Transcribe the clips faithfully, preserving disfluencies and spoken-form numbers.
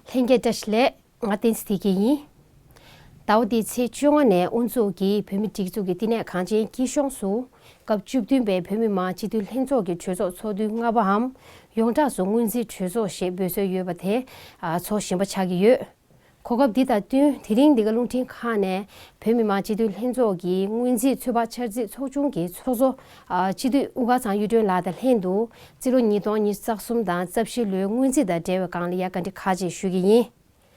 ལྷན་རྒྱས་བཀྲ་ཤིས་བདེ་ལེགས། ང་བསྟན་འཛིན་བདེ་སྐྱིད་ཡིན། ཟླ་བ་འདིའི་ཚེས་བཅོ་ལྔ་ནས་དབུ་འཛུགས་ཀྱིས་བོད་མིའི་སྒྲིག་འཛུགས་ཀྱི་བསྟི་གནས་གངས་ཅན་སྐྱིད་གཤོངས་སུ་སྐབས་བཅུ་བདུན་པའི་བོད་མི་མང་སྤྱི་འཐུས་ལྷན་ཚོགས་ཀྱི་གྲོས་ཚོགས་ཚོགས་དུས་ལྔ་པའམ་ཡོངས་གྲགས་སུ་སྔོན་རྩིས་གྲོས་ཚོགས་ཞེས་འབོད་སྲོལ་ཡོད་པ་དེ་ཚོགས་བཞིན་པ་ཆགས་ཀྱི་ཡོད། གོ་སྐབས་འདི་དང་བསྟུན་དེ་རིང་འདི་ག་རླུང་འཕྲིན་ཁང་ནས་བོད་མི་མང་སྤྱི་འཐུས་ལྷན་ཚོགས་ཀྱི་སྔོན་རྩིས་ཚོད་དཔག་འཆར་རྩིས་ཚོགས་ཆུང་གི་ཚོགས་གཙོ་སྤྱི་འཐུས་དབུ་དཀར་ཚང་གཡུ་སྒྲོན་ལགས་དང་ལྷན་དུ་རྩིས་ལོ་ཉིས་སྟོང་ཉི་ཤུ་རྩ་གསུམ་དང་རྩ་བཞི་ལོའི་སྔོན་རྩིས་དང་འབྲེལ་བའི་སྒང་ལ་ཡ་བཀའ་འདྲི་ཁག་ཅིག་ཞུ་གི་ཡིན།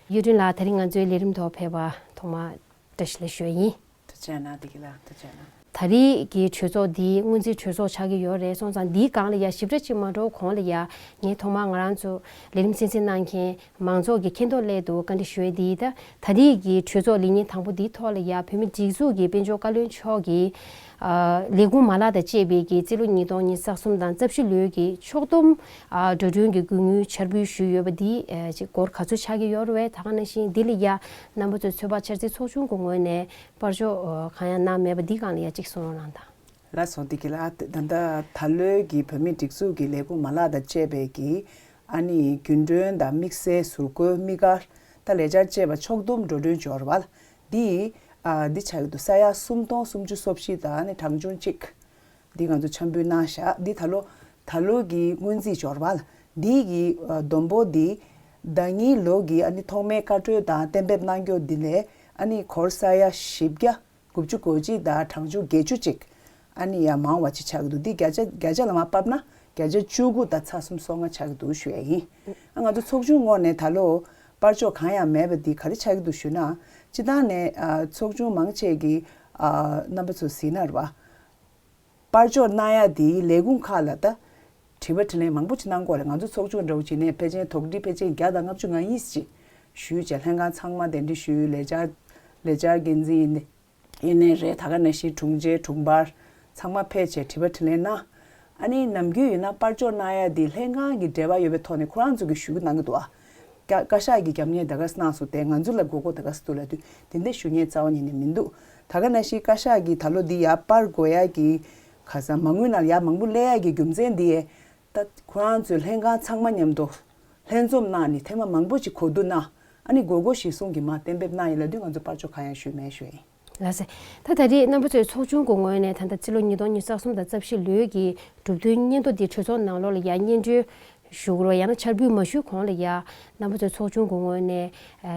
གཡུ་སྒྲོན་ལགས་ད་རིང་ང་ཚོའི་ལས་རིམ་ཐོག་ཕེབས་པ་ཐོག་མར་བཀྲ་ཤིས་བདེ་ལེགས་ཞུ་ཡ་ཡིན། ཐུགས་རྗེ་གནང་། བདེ་སྐྱིད་ལགས་ཐུགས་རྗེ་གནང་། ད་རེས་ཀྱི་གྲོས་ཚོགས་འདི་སྔོན་རྩིས་གྲོས་ཚོགས་ཆགས་ཀྱི་ཡོད་རེད། སོང་ཙང་འདིའི་སྒང་ལ་ཡ་ཞིབ་ཕྲ་ཅིག་མ་འགྲོ་གོང་ལ་ཡ་ངས་ཐོག་མར་ང་རང་ཚོ་ལས་རིམ་གསན་གཟིགས་གནང་མཁན་མང་ཚོགས་ཀྱི་མཁྱེན་རྟོགས་སླད་དུ་བཀའ་འདྲི་ཞུ་ཡས་འདི་ད་ད་རེས་ཀྱི་གྲོས་ཚོགས་ལས་ཉིན་དང་པོ་འདིའི་ཐོག་ལ་ཡ་བོད་མིའི་སྒྲིག་འཛུགས་ཀྱི་དཔལ་འབྱོར་བཀའ་བློན་མཆོག་གིས་ཨ་ལས་ཁུངས་མ་ལག་དང་བཅས་པའི་གི་རྩིས་ལོ་ཉིས་སྟོང་ཉི་ཤུ་རྩ་གསུམ་དང་རྩ་བཞི་ལོའི་གི་ཕྱོགས་བསྡོམས་ཨ་འགྲོ་གྲོན་གྱི་སྒོ་དངུལ་འཆར་འབུལ་ཞུས་ཡོད་པ་འདི་ཨ་ཅིག་སྒོར་ག་ཚོད་ཆགས་ཀྱི་ཡོད་རེད་པས། ད་ག་ནང་བཞིན་འདི་ལ་ཡ་རྣམ་པ་ཚོས་ཚོད་དཔག་འཆར་རྩིས་ཚོགས་ཆུང་གི་ངོས་ནས་པར་འཇོག་གང་ཡང་གནང་མེད་པ་འདི་སྒང་ལ་ཡ་གཅིག་གསུང་རོགས་གནང་དང་། ལགས་སོ། བདེ་སྐྱིད་ལགས། ད་ལྟ་ད་ལོའི་གི་བོད་མིའི་སྒྲིག་འཛུགས་ཀྱི་ལས་ཁུངས་མ་ལག་དང་བཅས་པའི་གི་ཨ་ནི་རྒྱུན་གྲོན་དང་དམིགས་བསལ་ཟུར་བཀོལ་དམིགས་བཀར་ད་ལས་འཆར་བཅས་པ་ཕྱོགས་བསྡོམས་འགྲོ་གྲོན་འབྱོར་བ་འདི་ཨ་འདི་ཆགས་ཀྱི་འདུག་ས་ཡ་སུམ་སྟོང་སུམ་ཅུ་སོ་བཞི་དང་ཨ་ནི་གྲངས་ཆུང་གཅིག་འདི་ང་ཚོ་འཆར་འབུལ་གནང་བཞག་འདི་ད་ལོ་ད་ལོ་གི་སྔོན་རྩིས་འབྱོར་བ་འདི་གི་ཨ་བསྡོམས་པོ་འདི་ཟླ་ཉིན་ལོ་གི་ཨ་ནི་ཐོག་མའི་བཀའ་འཁྲོལ་དང་གཏན་འབེབས་གནང་རྒྱུ་འདི་ལས་ཨ་ནི་སྒོར་ས་ཡ་བཞི་བརྒྱ། དགུ་བཅུ་གོ་གཅིག་དང་གྲངས་ཆུང་བརྒྱད་ཅུ་གཅིག་ཨ་ནི་ཡང་མང་བ་ཅིག་ཆགས་ཀྱི་འདུག་འདི་བརྒྱ་ཆ་བརྒྱ་ཆ་ལ་མར་ཕབ་ན་བརྒྱ་ཆ་བཅུ་དགུ་དང་ཚེག་སུམ་སོ་ལྔ་ཆགས་ཀྱི་འདུག་ཞུ་ཡ་ཡིན། ཨ་ང་ཚོ་ཚོགས་ཆུང་ངོས་ནས་ད་ལོ་པར་འཇོག་གང་ཡང་མེད་པ་འདི་ག་རེ་ཆགས་ཀྱི་འདུག་ཞུ་ན། སྤྱིར་བཏང་ནས་ཨ་ཚོགས་ཆུང་མང་ཆེ་གི་ཨ་རྣམ་པ་ཚོ་གཟིགས་ན་རེད་བ། པར་འཇོག་གནང་ཡ་དེའི་ལས་ཁུངས་ཁག་ལ་ད་དྲི་བ་དྲིས་ལན་མང་པོ་ཅིག་གནང་དགོས་རེད། ང་ཚོ་ཚོགས་ཆུང་འདྲ་བོ་ཅིག་ནས་ཕལ་ཆེར་དོགས་འདྲི་ཕལ་ཆེར་བརྒྱ་དང་ལྔ་བཅུ་ང་གཉིས་ཅིག་ཞུས་བྱས་ལྷན་ཁང་ཚང་མ་གདན་འདྲེན་ཞུས། ལས་འཆར་ལས་འཆར་འགན་འཛིན་ཡིན་ནའི་རེད། ད་ག་ནང་བཞིན་དྲུང་ཆེ་དྲུང་འཕར་ཚང་མ་ཕེབས་བྱས་དྲི་བ་དྲིས་ལན་གནང་། ཨ་ནི་ནམ་རྒྱུན་ཡིན་ན་པར་འཇོག་གནང་ཡ་དེ་ལྷན་ཁང་གི་འབྲེལ་བ་ཡོད་པའི་ཐོག་ནས་ཁོ་རང་ཚོ་གིས་ཞུ་གི་གནང་གི་འདུག་ཨ། བཀའ་བཀའ་ཤག་གི་རྒྱབ་གཉེར་ད་ག་སེ་གནང་སོང་སྟེ་ང་ཚོ་ལ་དགོས་མཁོ་ད་ག་སེ་འདུག་ལབ་དུས་དེ་འདྲ་ཞུ་མཁན་རྩ་བ་ཉིད་ནས་མི་འདུག་ད་ག་ནང་བཞིན་བཀའ་ཤག་གིས་ད་ལོ་འདི་ཡར་པར་དགོས་ཡ་གི་ཁ་སང་མ་དངུལ་ནང་ཡར་མང་པོ་སླེབས་ཡ་གི་རྒྱུ་མཚན་འདི་ཡས་ད་ཁོ་རང་ཚོའི་ལྷན་ཁང་ཚང་མ་མཉམ་དུ་ལྷན་འཛོམས་གནང་ནས་ཐེངས་མ་མང་པོ་ཅིག་གོ་བསྡུར་གནང་། ཨ་ནི་དགོས་མཁོ་གཞིར་བཟུང་གིས་མར་གཏན་འབེབས་གནང་ཡིན་ལབ་དུས་ང་ཚོ་པར་ཆ་གང་ཡང་ཞུས་མེད་ཞུ་ཡིན། ལགས་སེ། ད་ད་རེས་རྣམ་པ་ཚོའི་ཚོགས་ཆུང་གི་ངོས་ནས་ད་ལྟ་རྩིས་ལོ་ཉིས་སྟོང་ཉི་ཤུ་རྩ་གསུམ་དང་རྩ་བཞི་ལོའི་གི་གྲུབ་དོན་སྙན་ཐོ་འདི་གྲོས་ཚོགས་ནང་ལོགས་ལ་ཡ་སྙན་སྒྲོན་ཞུ་དགོས་རེད་བ། ཡང་ན་འཆར་འབུལ་མ་ཞུས་གོང་ལ་ཡ་རྣམ་པ་ཚོའི་ཚོགས་ཆུང་གི་ངོས་ནས་ཨ་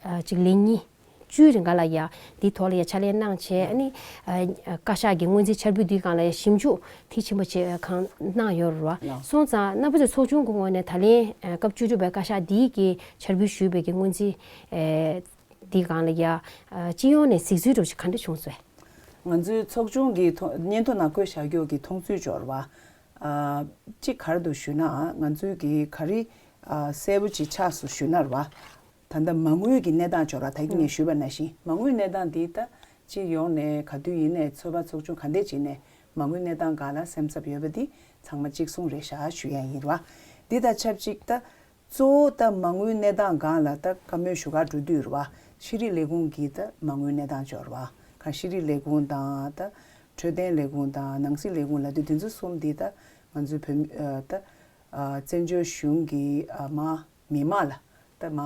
ཨ་ཅིག་ལན་གཉིས་བཅུའི་རིང་ག་ལ་ཡ་འདིའི་ཐོག་ལ་ཡ་ཕྱག་ལས་གནང་བྱས། ཨ་ནི་ཨ་བཀའ་ཤག་གི་སྔོན་རྩིས་འཆར་འབུལ་འདིའི་སྒང་ལ་ཡ་ཞིབ་འཇུག་མཐིལ་ཕྱིན་པ་བྱས་གང་གནང་ཡོད་རེད་བ། ལགས། སོང་ཙང་རྣམ་པ་ཚོའི་ཚོགས་ཆུང་གི་ངོས་ནས་ད་ལན་ཨ་སྐབས་བཅུ་དྲུག་པའི་བཀའ་ཤག་འདིའི་གི་འཆར་འབུལ་ཞུས་པའི་གི་སྔོན་རྩིས་ཨ་འདིའི་སྒང་ལ་ཡ་ཨ་སྤྱི་ཡོངས་ནས་གཟིགས་ཚུལ་འདྲ་བོ་ཞིག་ག་འདྲ་བྱུང་སོང་། ང་ཚོའི་ཚོགས་ཆུང་གི་མཐོང་སྙན་ཐོ་ནང་བཀོད་བཞག་རྒྱུ་གི་མཐོང་ཚུལ་འབྱོར་བ། ཨ་གཅིག་ག་རེ་འདུག་ཞུས་ན་ང་ཚོའི་གི་ག་རེ་ཨ་གསལ་པོ་ཅིག་ཆགས་སོང་ཞུས་ན་རེད་བ། ད་ལྟ་མ་དངུལ་གྱི་གནས་སྟངས་འབྱོར་བ་ད་གིན་ངས་ཞུས་པ་ནང་བཞིན་མ་དངུལ་གནས་སྟངས་འདི་ད་སྤྱི་ཡོངས་ནས་ག་དུས་ཡིན་ནའི་ཚོད་དཔག་ཚོགས་ཆུང་ག་འདྲས་ཅིག་ནས་མ་དངུལ་གནས་སྟངས་སྒང་ལ་སེམས་འཚབ་ཡོད་པ་འདི་ཚང་མ་གཅིག་གསུང་རེད་ཤག་ཞུ་ཡ་ཡིན་རེད་བ། འདི་དང་ཆབས་ཅིག་ད། གཙོ་བོ་ད་མ་དངུལ་གནས་སྟངས་སྒང་ལ་ད་བཀའ་མོལ་ཞུ་གར་འགྲོ་དུས་རེད་བ། ཤེས་རིག་ལས་ཁུངས་ཀྱི་ད་མ་དངུལ་གནས་སྟངས་འབྱོར་བ། གང་ཤེས་རིག་ལས་ཁུངས་དང་ད་འཕྲོད་བསྟེན་ལས་ཁུངས་དང་ནང་སྲིད་ལས་ཁུངས་ལབ་དུས་དེ་ཚོ་གསུམ་འདི་ད་ང་ཚོའི་བོད་མི་ཨ་ད་ཨ་བཙན་བྱོལ་གཞུང་གི་ཨ་མ་མི་མང་ལ་ད་མ་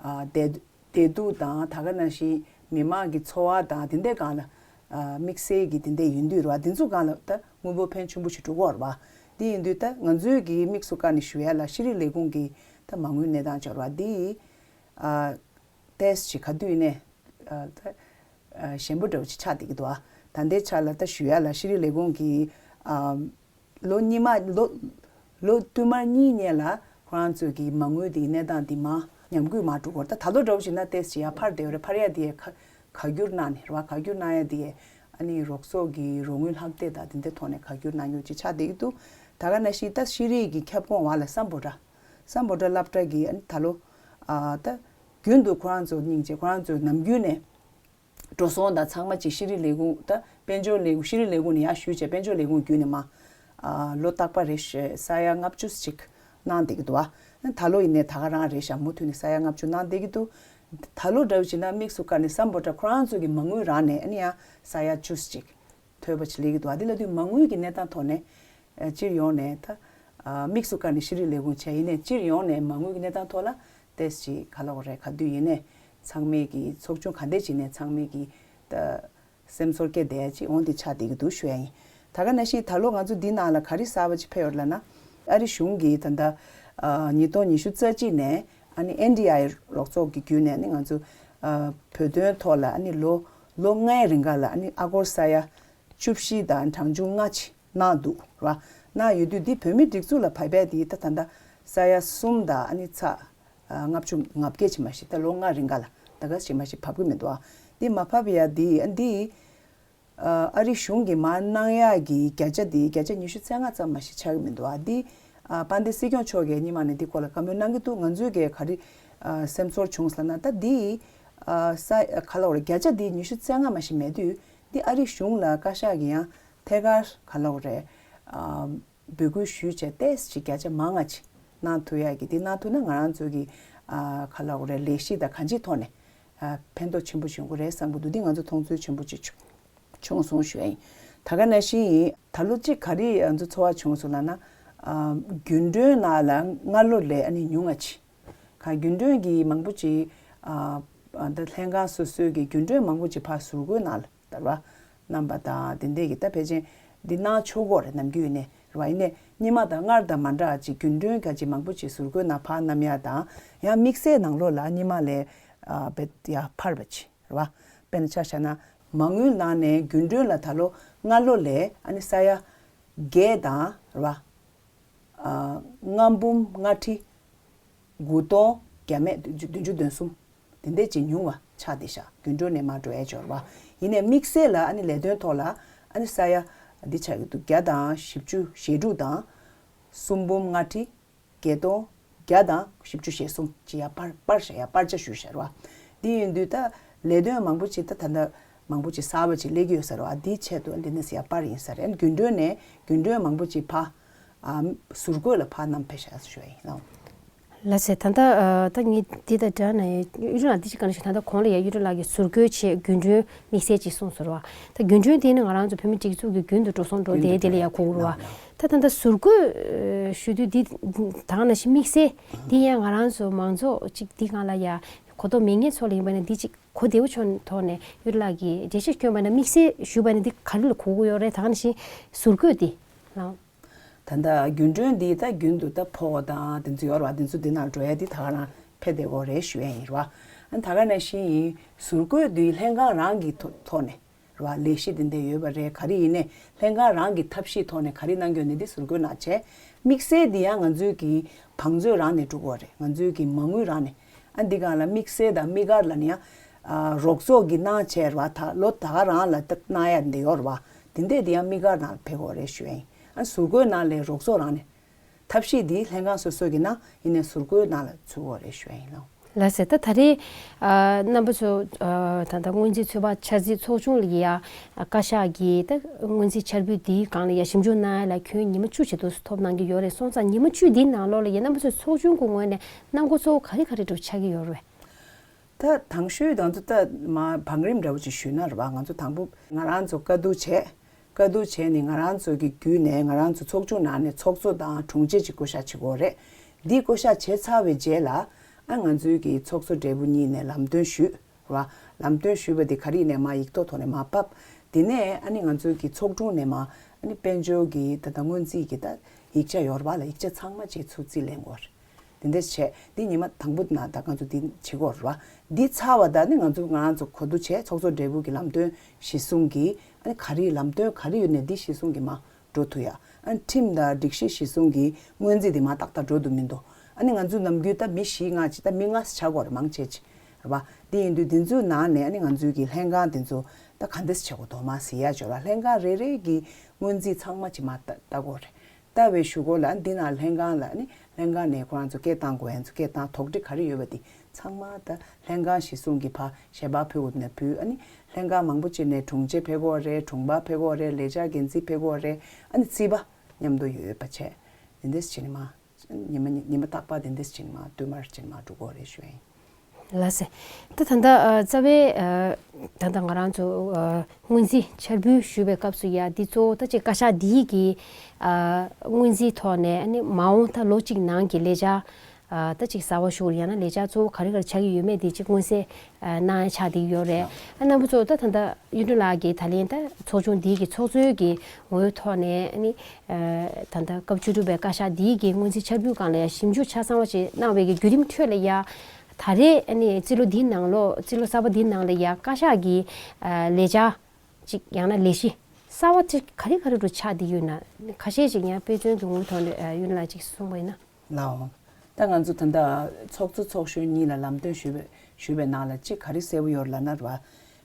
ཨ་བདེ་བདེ་སྡུག་དང་ད་ག་ནང་བཞིན་མི་མང་གི་འཚོ་བ་དང་དེ་འདྲའི་སྒང་ལ་ཨ་དམིགས་བསལ་གྱི་དེ་འདྲ་ཡིན་དུས་རེད་བ། དེ་ཚོ་སྒང་ལ་ད་དངོས་པོ་ཕན་ཆུང་པོ་ཞིག་འགྲོ་གི་ཡོད་རེད་བ། དེ་ཡིན་དུས་ད་ང་ཚོའི་གི་དམིགས་སུ་བཀར་ནས་ཞུ་ཡ་ལ་ཤེས་རིག་ལས་ཁུངས་ཀྱི་ད་མ་དངུལ་གནས་སྟངས་འབྱོར་བ་འདི་ཨ་ཏོག་ཙམ་ཅིག་ག་དུས་ནས་ཨ་ད་ཨ་ཞན་པོ་འདྲ་བོ་ཅིག་ཆགས་བསྡད་ཀྱི་འདུག་ཨ། ད་ལྟའི་ཆ་ལ་ད་ཞུ་ཡ་ལ་ཤེས་རིག་ལས་ཁུངས་ཀྱི་ཨ་ལོ་གཉིས་མ་ལོ་ལོ་བསྟུད་མར་གཉིས་སྔོན་ལ་ཁོ་རང་ཚོའི་གི་མ་དངུལ་དེའི་གནས་སྟངས་དེ་མར་ཉམས་རྒུད་མར་འགྲོ་གི་ཡོད་རེད། ད་ད་ལོ་འདྲ་བོ་ཞིག་ན་ཏོག་ཙམ་ཅིག་ཡར་འཕར་བསྡད་ཡོད་རེད། འཕར་ཡ་དེ་ཡས་ཁ་ཁ་བསྒྱུར་གནང་ནས་རེད་བ། ཁ་བསྒྱུར་གནང་ཡ་དེ་ཡས་ཨ་ནི་རོགས་ཚོགས་ཀྱི་རོགས་དངུལ་ལྷག་བསྡད་དང་དེ་འདྲའི་ཐོག་ནས་ཁ་བསྒྱུར་གནང་ཡོད་ཅིག་ཆགས་བསྡད་ཀྱི་འདུག་ད་ག་ནང་བཞིན་ད་ཤེས་རིག་གི་ཁྱབ་ཁོངས་བར་ལ་སམ་བྷོ་ཊ་སམ་བྷོ་ཊ་སློབ་གྲྭ་གི་ཨ་ནི་ད་ལོ་ཨ་ད་རྒྱུན་དུ་ཁོ་རང་ཚོ་སྙིང་རྗེ་ཁོ་རང་ཚོའི་ནམ་རྒྱུན་ནས་འགྲོ་སོང་དང་ཚང་མ་ཅིག་ཤེས་རིག་ལས་ཁུངས་ད་དཔལ་འབྱོར་ལས་ཁུངས་ཤེས་རིག་ལས་ཁུངས་ནས་ཡར་ཞུས་བྱས་དཔལ་འབྱོར་ལས་ཁུངས་བརྒྱུད་ནས་མར་ཨ་ལོ་རྟག་པ་རེ་བཞིན་ས་ཡ་ལྔ་བཅུ་ཅིག་གནང་བསྡད་ཀྱི་འདུག་བ། ད་ལོ་ཡིན་ནའི་ད་ག་རང་རེད་ཤག་མུ་མཐུད་ནས་ས་ཡ་ལྔ་བཅུ་གནང་བསྡད་ཀྱི་འདུག་ད་ལོ་འདྲ་བོ་བྱས་ན་དམིགས་སུ་བཀར་ནས་སམ་བྷོ་ཊ་ཁོ་རང་ཚོ་གི་མ་དངུལ་རག་ནས་ཨ་ནི་ཡང་ས་ཡ་བཅུ་ཅིག་ཐོལ་པ་ཅིག་སླེབས་ཀྱི་འདུག་བ། དེ་ལབ་དུས་མ་དངུལ་གྱི་གནས་སྟངས་ཐོག་ནས་ཨ་སྤྱིར་ཡོང་ནས་ད་ཨ་དམིགས་སུ་བཀར་ནས་ཤེས་རིག་ལས་ཁུངས་བྱས་ཡིན་ནའི་སྤྱིར་ཡོང་ནས་མ་དངུལ་གྱི་གནས་སྟངས་ཐོག་ལ་ ཏེས་ཅིག་ག་ལ་འོ་རེད། ག་དུས་ཡིན་ནས་ཚང་མས་ཀྱི་ཚོགས་ཆུང་ག་འདྲས་ཅིག་ནས་ཚང་མས་ཀྱི་ད་སེམས་ཚོར་སྐྱེ་བསྡད་ཅིག་འོང་དེ་ཆགས་བསྡད་ཀྱི་འདུག་ཞུ་ཡ་ཡིན། ད་ག་ནང་བཞིན་ད་ལོ་ང་ཚོ་འདི་ནང་ལ་ག་རེ་གསར་པ་ཅིག་ཕེབས་ཡོད་ལབ་ན། ཨ་རི་གཞུང་གིས་ད་ལྟ་ཉིས་སྟོང་ཉི་ཤུ་རྩ་གཅིག་ནས་ཨ་ནི་ཨེན་ཌི་ཨའི་རོགས་ཚོགས་ཀྱི་བརྒྱུད་ནས་ཨ་ནི་ང་ཚོ་བོད་དོན་ཐོག་ལ་ཨ་ནི་ལོ་ལོ་ལྔའི་རིང་ག་ལ་ཨ་ནི་ཨ་སྒོར་ས་ཡ་བཅུ་བཞི་དང་གྲངས་ཆུང་ལྔ་ཅིག་གནང་འདུག་ར། གནང་ཡོད་དུས་འདི་བོད་མིའི་སྒྲིག་འཛུགས་ལ་བབས་པའི་དེ་ད་ད་ལྟ་ས་ཡ་གསུམ་དང་ཨ་ནི་ཚེག་ལྔ་བཅུ་ང་བརྒྱད་ཅིག་མ་གཏོགས་ད་ལོ་ལྔ་རིང་ག་ལ་ད་ག་ཅིག་མ་གཏོགས་བབས་ཀྱི་མི་འདུག་འདི་མ་བབས་ཡ་འདི་ཨ་འདི་ཨ་རི་གཞུང་གིས་མར་གནང་ཡག་གི་བརྒྱ་ཆ་འདི་བརྒྱ་ཆ་ཉི་ཤུ་རྩ་ལྔ་ཙམ་མ་གཏོགས་ཆགས་ཀྱི་མི་འདུག་འདི་ཨ་དཔལ་ལྡན་སྲིད་སྐྱོང་མཆོག་གིས་སྔོན་མ་ནས་འདི་སྐོར་ལ་བཀའ་མོལ་གནང་གི་འདུག་ང་ཚོས་ཀྱི་ག་རེ་ཨ་སེམས་ཚོར་བྱུང་ཟེར་ན་ད་འདི་ཨ་ས་ག་ལ་འོ་རེད། བརྒྱ་ཆ་འདི་ཉི་ཤུ་རྩ་ལྔ་མ་གཏོགས་མེད་དུས། འདི་ཨ་རི་གཞུང་ལ་བཀའ་ཤག་གིས་ཡང་ཐད་ཀར་ག་ལ་འོ་རེད། ཨ་འབོད་སྐུལ་ཞུས་བྱས་ཏེ་ཅིག་བརྒྱ་ཆ་མང་ང་ཅིག་གནང་ཐུབ་ཡག་གི་འདི་གནང་ཐུབ་ན་ང་རང་ཚོ་གི་ཨ་ག་ལ་འོ་རེད། ལས་གཞི་དང་གང་ཅིའི་ཐོག་ནས་ཨ་ཕན་ཐོགས་ཆེན་པོ་ཡོང་གི་རེད་བསམ་གི་འདུག་འདི་ང་ཚོ་མཐོང་ཚུལ་ཆེན་པོ་ཅིག་བྱུང་སོང་ཞུ་ཡ་ཡིན། ད་ག་ནང་བཞིན་ཡིན། ད་ལོ་གཅིག་ག་རེ་ང་ཚོ་ཚོར་བ་བྱུང་སོང་ལབ་ན། ཨ་རྒྱུན་གྲོན་ནང་ལ་སྔ་ལོ་ལས་ཨ་ནི་ཉུང་ང་ཅིག་ག་རྒྱུན་གྲོན་གྱི་མང་པོ་ཅིག་ཨ་ཨ་ད་ལྷན་ཁང་སོ་སོའི་གི་རྒྱུན་གྲོན་མང་པོ་ཅིག་ཕར་ཟུར་བཀོལ་གནང་ལ་ད་ར་གནང་པ་དང་དེ་འདྲས་ཀྱི་ད་ཕལ་ཆེར་འདི་གནང་ཆོག་གི་རེད། ནམ་རྒྱུན་ཡིན་ནའི་ར་ཡིན་ནའི་སྔོན་མ་དང་སྔར་དང་མ་འདྲ་ཅིག་རྒྱུན་གྲོན་ག་ཅིག་མང་པོ་ཅིག་ཟུར་བཀོལ་ནང་ཕར་གནང་ཡ་དང་། ཡང་དམིགས་བསལ་ནང་ལོགས་ལ་སྔོན་མ་ལས་ཨ་བེད་ཡ་འཕར་བ་ཅིག་ར་བ། དཔེར་ན་ཆ་བཞག་ན་མ་དངུལ་ནང་ནས་རྒྱུན་གྲོན་ལ་ད་ལོ་སྔ་ལོ་ལས་ཨ་ནི་ས་ཡ་བརྒྱད་དང་ར་བ། ལྔ་འབུམ་ལྔ་ཁྲི་དགུ་སྟོང་བརྒྱ་མེད་བདུན་ཅུ་དོན་གསུམ་དེ་འདྲས་ཅིག་ཉུང་བ་ཆགས་བསྡད་ཤག་རྒྱུན་གྲོན་ནས་མར་འགྲོ་ཡས་འབྱོར་བ། ཡིན་ནའི་དམིགས་བསལ་ལ་ཨ་ནི་ལས་དོན་ཐོག་ལ་ཨ་ནི་ས་ཡ་འདི་ཆགས་ཀྱི་འདུག་བརྒྱ་དང་བཞི་བཅུ་ཞེ་དྲུག་དང་། སུམ་འབུམ་ལྔ་ཁྲི་བརྒྱད་སྟོང་བརྒྱ་དང་བཞི་བཅུ་ཞེ་གསུམ་ཅིག་ཡར་སྤར་སྤར་བཞག་ཡར་སྤར་ཆ་ཞུས་བཞག་ར་བ། འདི་ཡིན་དུས་ད་ལས་དོན་མང་པོ་ཅིག་ད་ད་ལྟ་མང་པོ་ཅིག་གསར་པ་ཅིག་སླེབས་ཀྱི་ཡོད་ས་རེད་བ། འདིའི་ཆེད་དུ་འདི་ནས་ཡར་སྤར་ཡིན་ས་རེད། རྒྱུན་གྲོན་ནས་རྒྱུན་གྲོན་མང་པོ་ཅིག་ཕར་ཨ་ཟུར་བཀོལ་ལ་ཕར་བསྣམས་ཕེབས་ཤག་ཞུ་ཡ་ཡིན་ལགས། ལགས་སེ། ད་ལྟ་ཨ་ད་ངས་འདི་དང་སྦྲགས་ནས་གཡུ་སྒྲོན་ལགས་འདི་ཅིག་བཀའ་འདྲི་ཞུ། ད་ལྟ་གོང་ལ་ཡ་གཡུ་སྒྲོན་ལགས་ཀྱིས་ཟུར་བཀོལ་ཆེད་རྒྱུན་གྲོན་དམིགས་བསལ་ཅིག་གསུངས་སོང་རེད་བ། ད་རྒྱུན་གྲོན་དེ་ནི་ང་རང་ཚོ་བོད་མི་སྒྲིག་འཛུགས་ཀྱི་རྒྱུན་དུ་འགྲོ་སོང་འགྲོ་བསྡད་དེ་ལ་ཡ་གོ་དགོས་རེད་བ། ད་ད་ལྟ་ཟུར་བཀོལ་ཨ་ཞུ་དུས་འདི་ད་ག་ནང་བཞིན་དམིགས་བསལ་འདི་ཡང་ང་རང་ཚོ་མང་ཚོགས་ཅིག་འདི་སྒང་ལ་ཡ་གོ་རྟོགས་མེད་མཁན་ཚོ་ལ་ཡིན་པ་ན་འདི་ཅིག་གོ་བདེ་བོ་ཆོག་ཐོག་ནས་གཡུ་སྒྲོན་ལགས་ཀྱིས་འགྲེལ་བཤད་བསྐྱོན་པ་ན་དམིགས་བསལ་ཞུས་པ་ན་འདི་ག་རེ་ལ་གོ་དགོས་ཡོད་རེད། ད་ག་ནང་བཞིན་ཟུར་བཀོལ་འདི་ལ། ད་ལྟ་རྒྱུན་གྲོན་འདི་ད་རྒྱུན་དུ་ད་ཕོགས་དང་དེ་ཚོ་ཡོད་རེད་བ། དེ་ཚོ་འདི་ནང་འགྲོ་ཡ་འདི་ད་ག་རང་ཕེབས་བསྡད་ཡོད་རེད་ཞུ་ཡ་ཡིན་རེད་བ། ཨ་ད་ག་ནང་བཞིན་ཡིན་ཟུར་བཀོལ་འདི་ལྷན་ཁང་རང་གི་ཐོ་ཐོག་ནས་རེད་བ། ལས་གཞི་འདི་འདྲ་ཡོད་པ་རེད། ག་རེ་ཡིན་ནའི་ལྷན་ཁང་རང་གི་ཐབས་ཤེས་ཐོག་ནས་ག་རེ་གནང་གི་ཡོད་ནའི་འདི་ཟུར་བཀོལ་གནང་བྱས། དམིགས་བསལ་འདི་ཡང་ང་ཚོའི་གི་བང་མཛོད་རང་ནས་སྒྲུབ་དགོས་རེད། ང་ཚོའི་གི་མ་དངུལ་རང་ནས། ཨ་འདི་སྒང་ལ་དམིགས་བསལ་དང་དམིགས་བཀར་ལ་ནི་ཡང་ཨ་རོགས་ཚོགས་ཀྱིས་གནང་བྱས་རེད་བ། ད་ལོ་ད་ག་རང་ལ་ད་གནང་ཡ་འདི་ཡོད་རེད་བ། དེ་འདྲས་འདི་ཡང་དམིགས་བཀར་ནང་ལ་ཕེབས་དགོས་རེད་ཞུ་ཡ་ཡིན། ཨ་ཟུར་བཀོལ་ནང་ལ་རོགས་ཚོགས་རང་ནས་ཐབས་ཤེས་འདི་ལྷན་ཁང་སོ་སོ་གིས་གནང་། ཡིན་ནའི་ཟུར་བཀོལ་ནང་ལ་ཚུད་དགོས་རེད་ཞུ་ཡ་ཡིན་ལགས། ལགས་སེ། ད་ད་རེས་ཨ་རྣམ་པ་ཚོ་ཨ་ད་ལྟ་སྔོན་རྩིས་ཚོད་དཔག་འཆར་རྩིས་ཚོགས་ཆུང་ལ་ཡ་བཀའ་ཤག་གིས་ད་སྔོན་རྩིས་འཆར་འབུལ་འདིའི་སྒང་ལ་ཡ་ཞིབ་འཇུག་གནང་ཡ་ལ་ཁྱོན་ཉི་མ་བཅུ་བྱེད་དུ་ཐོབ་གནང་གི་ཡོད་རེད། སོང་ཙང་ཉི་མ་བཅུ་འདིའི་ནང་ལོགས་ལ་ཡ་རྣམ་པ་ཚོས་ཚོགས་ཆུང་གི་ངོས་ནས་གནང་སྒོ་གཙོ་བོ་ག་རེ་ག་རེ་འདྲ་བོ་ཆགས་ཀྱི་ཡོད་རེད། ད་དང་ཤོས་དང་ཚོ་ད་མ་བང་རིམ་འདྲ་བོ་ཅིག་ཞུས་ན་རེད་བ། ང་ཚོ་དང་པོ་ང་རང་ཚོ་བཀའ་བསྡུར་བྱས། བཀའ་བསྡུར་བྱས་ནས་ང་རང་ཚོ་གི་བརྒྱུད་ནས་ང་རང་ཚོ་ཚོགས་ཆུང་ནང་ནས་ཚོགས་གཙོ་དང་དྲུང་ཆེ་ཅིག་བསྐོ་བཞག་བྱེད་དགོས་རེད། འདི་བསྐོ་བཞག་བྱས་ཚར་བའི་རྗེས་ལ་ཨ་ང་ཚོའི་གི་ཚོགས་གཙོ་སྦྲེལ་པོ་གཉིས་ནས་ལམ་སྟོན་ཞུས་རེད་བ། ལམ་སྟོན་ཞུས་པ་དེ་ག་རེ་ཡིན་ནའི་མ་ཡིག་ཐོག་ཐོག་ནས་མ་ཕབ། དེ་ནས་ཨ་ནི་ང་ཚོའི་གི་ཚོགས་དྲུང་ནས་མ་ཨ་ནི་དཔལ་འབྱོར་གི་ད་ལྟ་སྔོན་རྩིས་ཀྱི་ད་ཡིག་ཆ་ཡོད་རེད་བ་ལ། ཡིག་ཆ་ཚང་མ་བྱས་ཚུར་རྩིས་ལེན་དགོས་རེད། དེ་འདྲ་བྱས། འདི་ཉི་མ་དང་པོ་ན་ད་ང་ཚོ་འདི་བྱེད་དགོས་རེད་བ། འདི་ཚར་བ་ད་ནི་ང་ཚོ་ང་རང་ཚོ་གོ་བསྡུར་བྱས། ཚོགས་གཙོ་སྦྲེལ་པོ་གི་ལམ་སྟོན་གཞི་བཟུང་གིས་ཨ་ནི་ག་རེ་ལམ་སྟོན་ག་རེ་ཡོད་ནའི་འདི་གཞི་བཟུང་གིས་མར་འགྲོ་ཐུབ་ཡ། ཨ་ནི་ཁྲིམས་དང་སྒྲིག་གཞི་གཞི་བཟུང་གིས་སྔོན་རྩིས་འདི་མར་ཏག་ཏག་འགྲོ་ཐུབ་མི་འདུག་ཨ་ནི་ང་ཚོ་ནམ་རྒྱུན་ད་མི་བཞི་ལྔ་ཅིག་ད་མི་ལྔ་ཆགས་དགོས་རེད། མང་ཆེ་ཅིག་རེད་བ། འདི་ཡིན་དུས་འདི་ཚོའི་ནང་ནས་ཨ་ནི་ང་ཚོའི་གི་ལྷན་ཁང་འདི་ཚོ་ད་ག་འདྲས་བྱེད་དགོས་འདུག་མ་ཟེར་ཡ་ཅིག་ཡོད་རེད་བ། ལྷན་ཁང་རེ་རེ་གི་སྔོན་རྩིས་ཚང་མ་ཅིག་མར་ལྟ་ལྟ་དགོས་རེད། ལྟ་བའི་གཞུག་གུ་ལ་འདི་ན་ལྷན་ཁང་ལ་ནི་ལྷན་ཁང་ནས་ཁོ་རང་ཚོ་སྐད་བཏང་དགོས་ཡ་ཚོ་སྐད་བཏང་། དོགས་འདྲི་ག་རེ་ཡོད་པ་དེ་ཚང་མ་ད་ལྷན་ཁང་གཞི་བཟུང་གི་ཕར་ཞལ་པར་ཕུལ་དགོས་ན་ཕུལ། ཨ་ནི་ལྷན་ཁང་མང་པོ་ཅིག་ནས་དྲུང་ཆེ་ཕེབས་ཀྱི་ཡོད་རེད། དྲུང་འཕར་ཕེབས་ཀྱི་ཡོད་རེད། ལས་འཆར་འགན་འཛིན་ཕེབས་ཀྱི་ཡོད་རེད། ཨ་ནི་རྩིས་པ་མཉམ་དུ་ཡོད་པ་བྱས། འདི་འདྲས་བྱས་ནས་མར་ཉི་མ་ཉི་མ་རྟག་པར་འདི་འདྲས་བྱས་ནས་མར་བསྟུད་མར་བྱས་ནས་མར་འགྲོ་གི་ཡོད་རེད་ཞུ་ཡ་ཡིན། ལགས་སེ། ད་ད་ལྟ་ཨ་རྩ་བའི་ཨ་ད་ལྟ་ང་རང་ཚོ་ཨ་སྔོན་རྩིས་འཆར་འབུལ་ཞུ་བའི་སྐབས་སུ་ཡ་འདི་གཙོ་བོ་ད་ཅིག་བཀའ་ཤག་འདིའི་གི་ཨ་སྔོན་རྩིས་ཐོག་ནས་ཨ་ནི་མ་འོངས་ད་ལོ་གཅིག་ནང་གི་ལས་འཆར་ ཨ་ད་ཅིག་གསར་པ་ཞུགས་ཡང་ན་ལས་འཆར་གཙོ་བོ་ག་རེ་ག་རེ་ཆགས་ཀྱི་ཡོད་མེད་དེ་ཅིག་མངོན་གསལ་ཨ་གནང་ཡ་ཆགས་བསྡད་ཀྱི་ཡོད་རེད། ཨ་རྣམ་པ་ཚོ་ད་ད་ལྟ་གཡུ་སྒྲོན་ལགས་ཀྱིས་ད་ལན་ད་ཚོགས་ཆུང་འདི་གི་ཚོགས་གཙོའི་གི་ངོ་བོའི་ཐོག་ནས་ཨ་ནི་ཨ་ད་ལྟ་སྐབས་བཅུ་དྲུག་པའི་བཀའ་ཤག་འདིའི་གི་སྔོན་རྩིས་འཆར་འབུལ་སྒང་ལ་ཡང་ཞིབ་འཇུག་ཆ་ཚང་བ་ཞིག་གནང་བའི་གི་བརྒྱུད་རིམ་ཁྲོད་ལ་ཡ་ད་རེས་ཨ་ནི་རྩིས་ལོ་འདིའི་ནང་ལོགས་རྩིས་ལོ་གསར་པ་འདིའི་ནང་ལ་ཡ་བཀའ་ཤག་གི་ཨ་ལས་འཆར་ཅིག་ཡང་ན་ལས་གཞི་གསར་བ་ཅིག་ག་རེ་ག་རེ་རུ་ཆགས་བསྡད་ཡོད་ན་ཁ་ཤས་ཅིག་ཡང་དཔེ་མཚོན་གྱི་ངོ་བོའི་ཐོག་ནས་ཨ་གཡུ་སྒྲོན་ལགས་ཅིག་གསུངས་པ་ཡིན་ན། ལའོ། ད་ང་ཚོ་ད་ལྟ་ཚོགས་གཙོ་ཚོགས་གཞོན་གཉིས་ལ་ལམ་སྟོན་ཞུས་པའི་ཞུས་པའི་ནང་ལ་གཅིག་ག་རེ་གསལ་པོ་ཡོད་ལབ་ན་རེད་བ།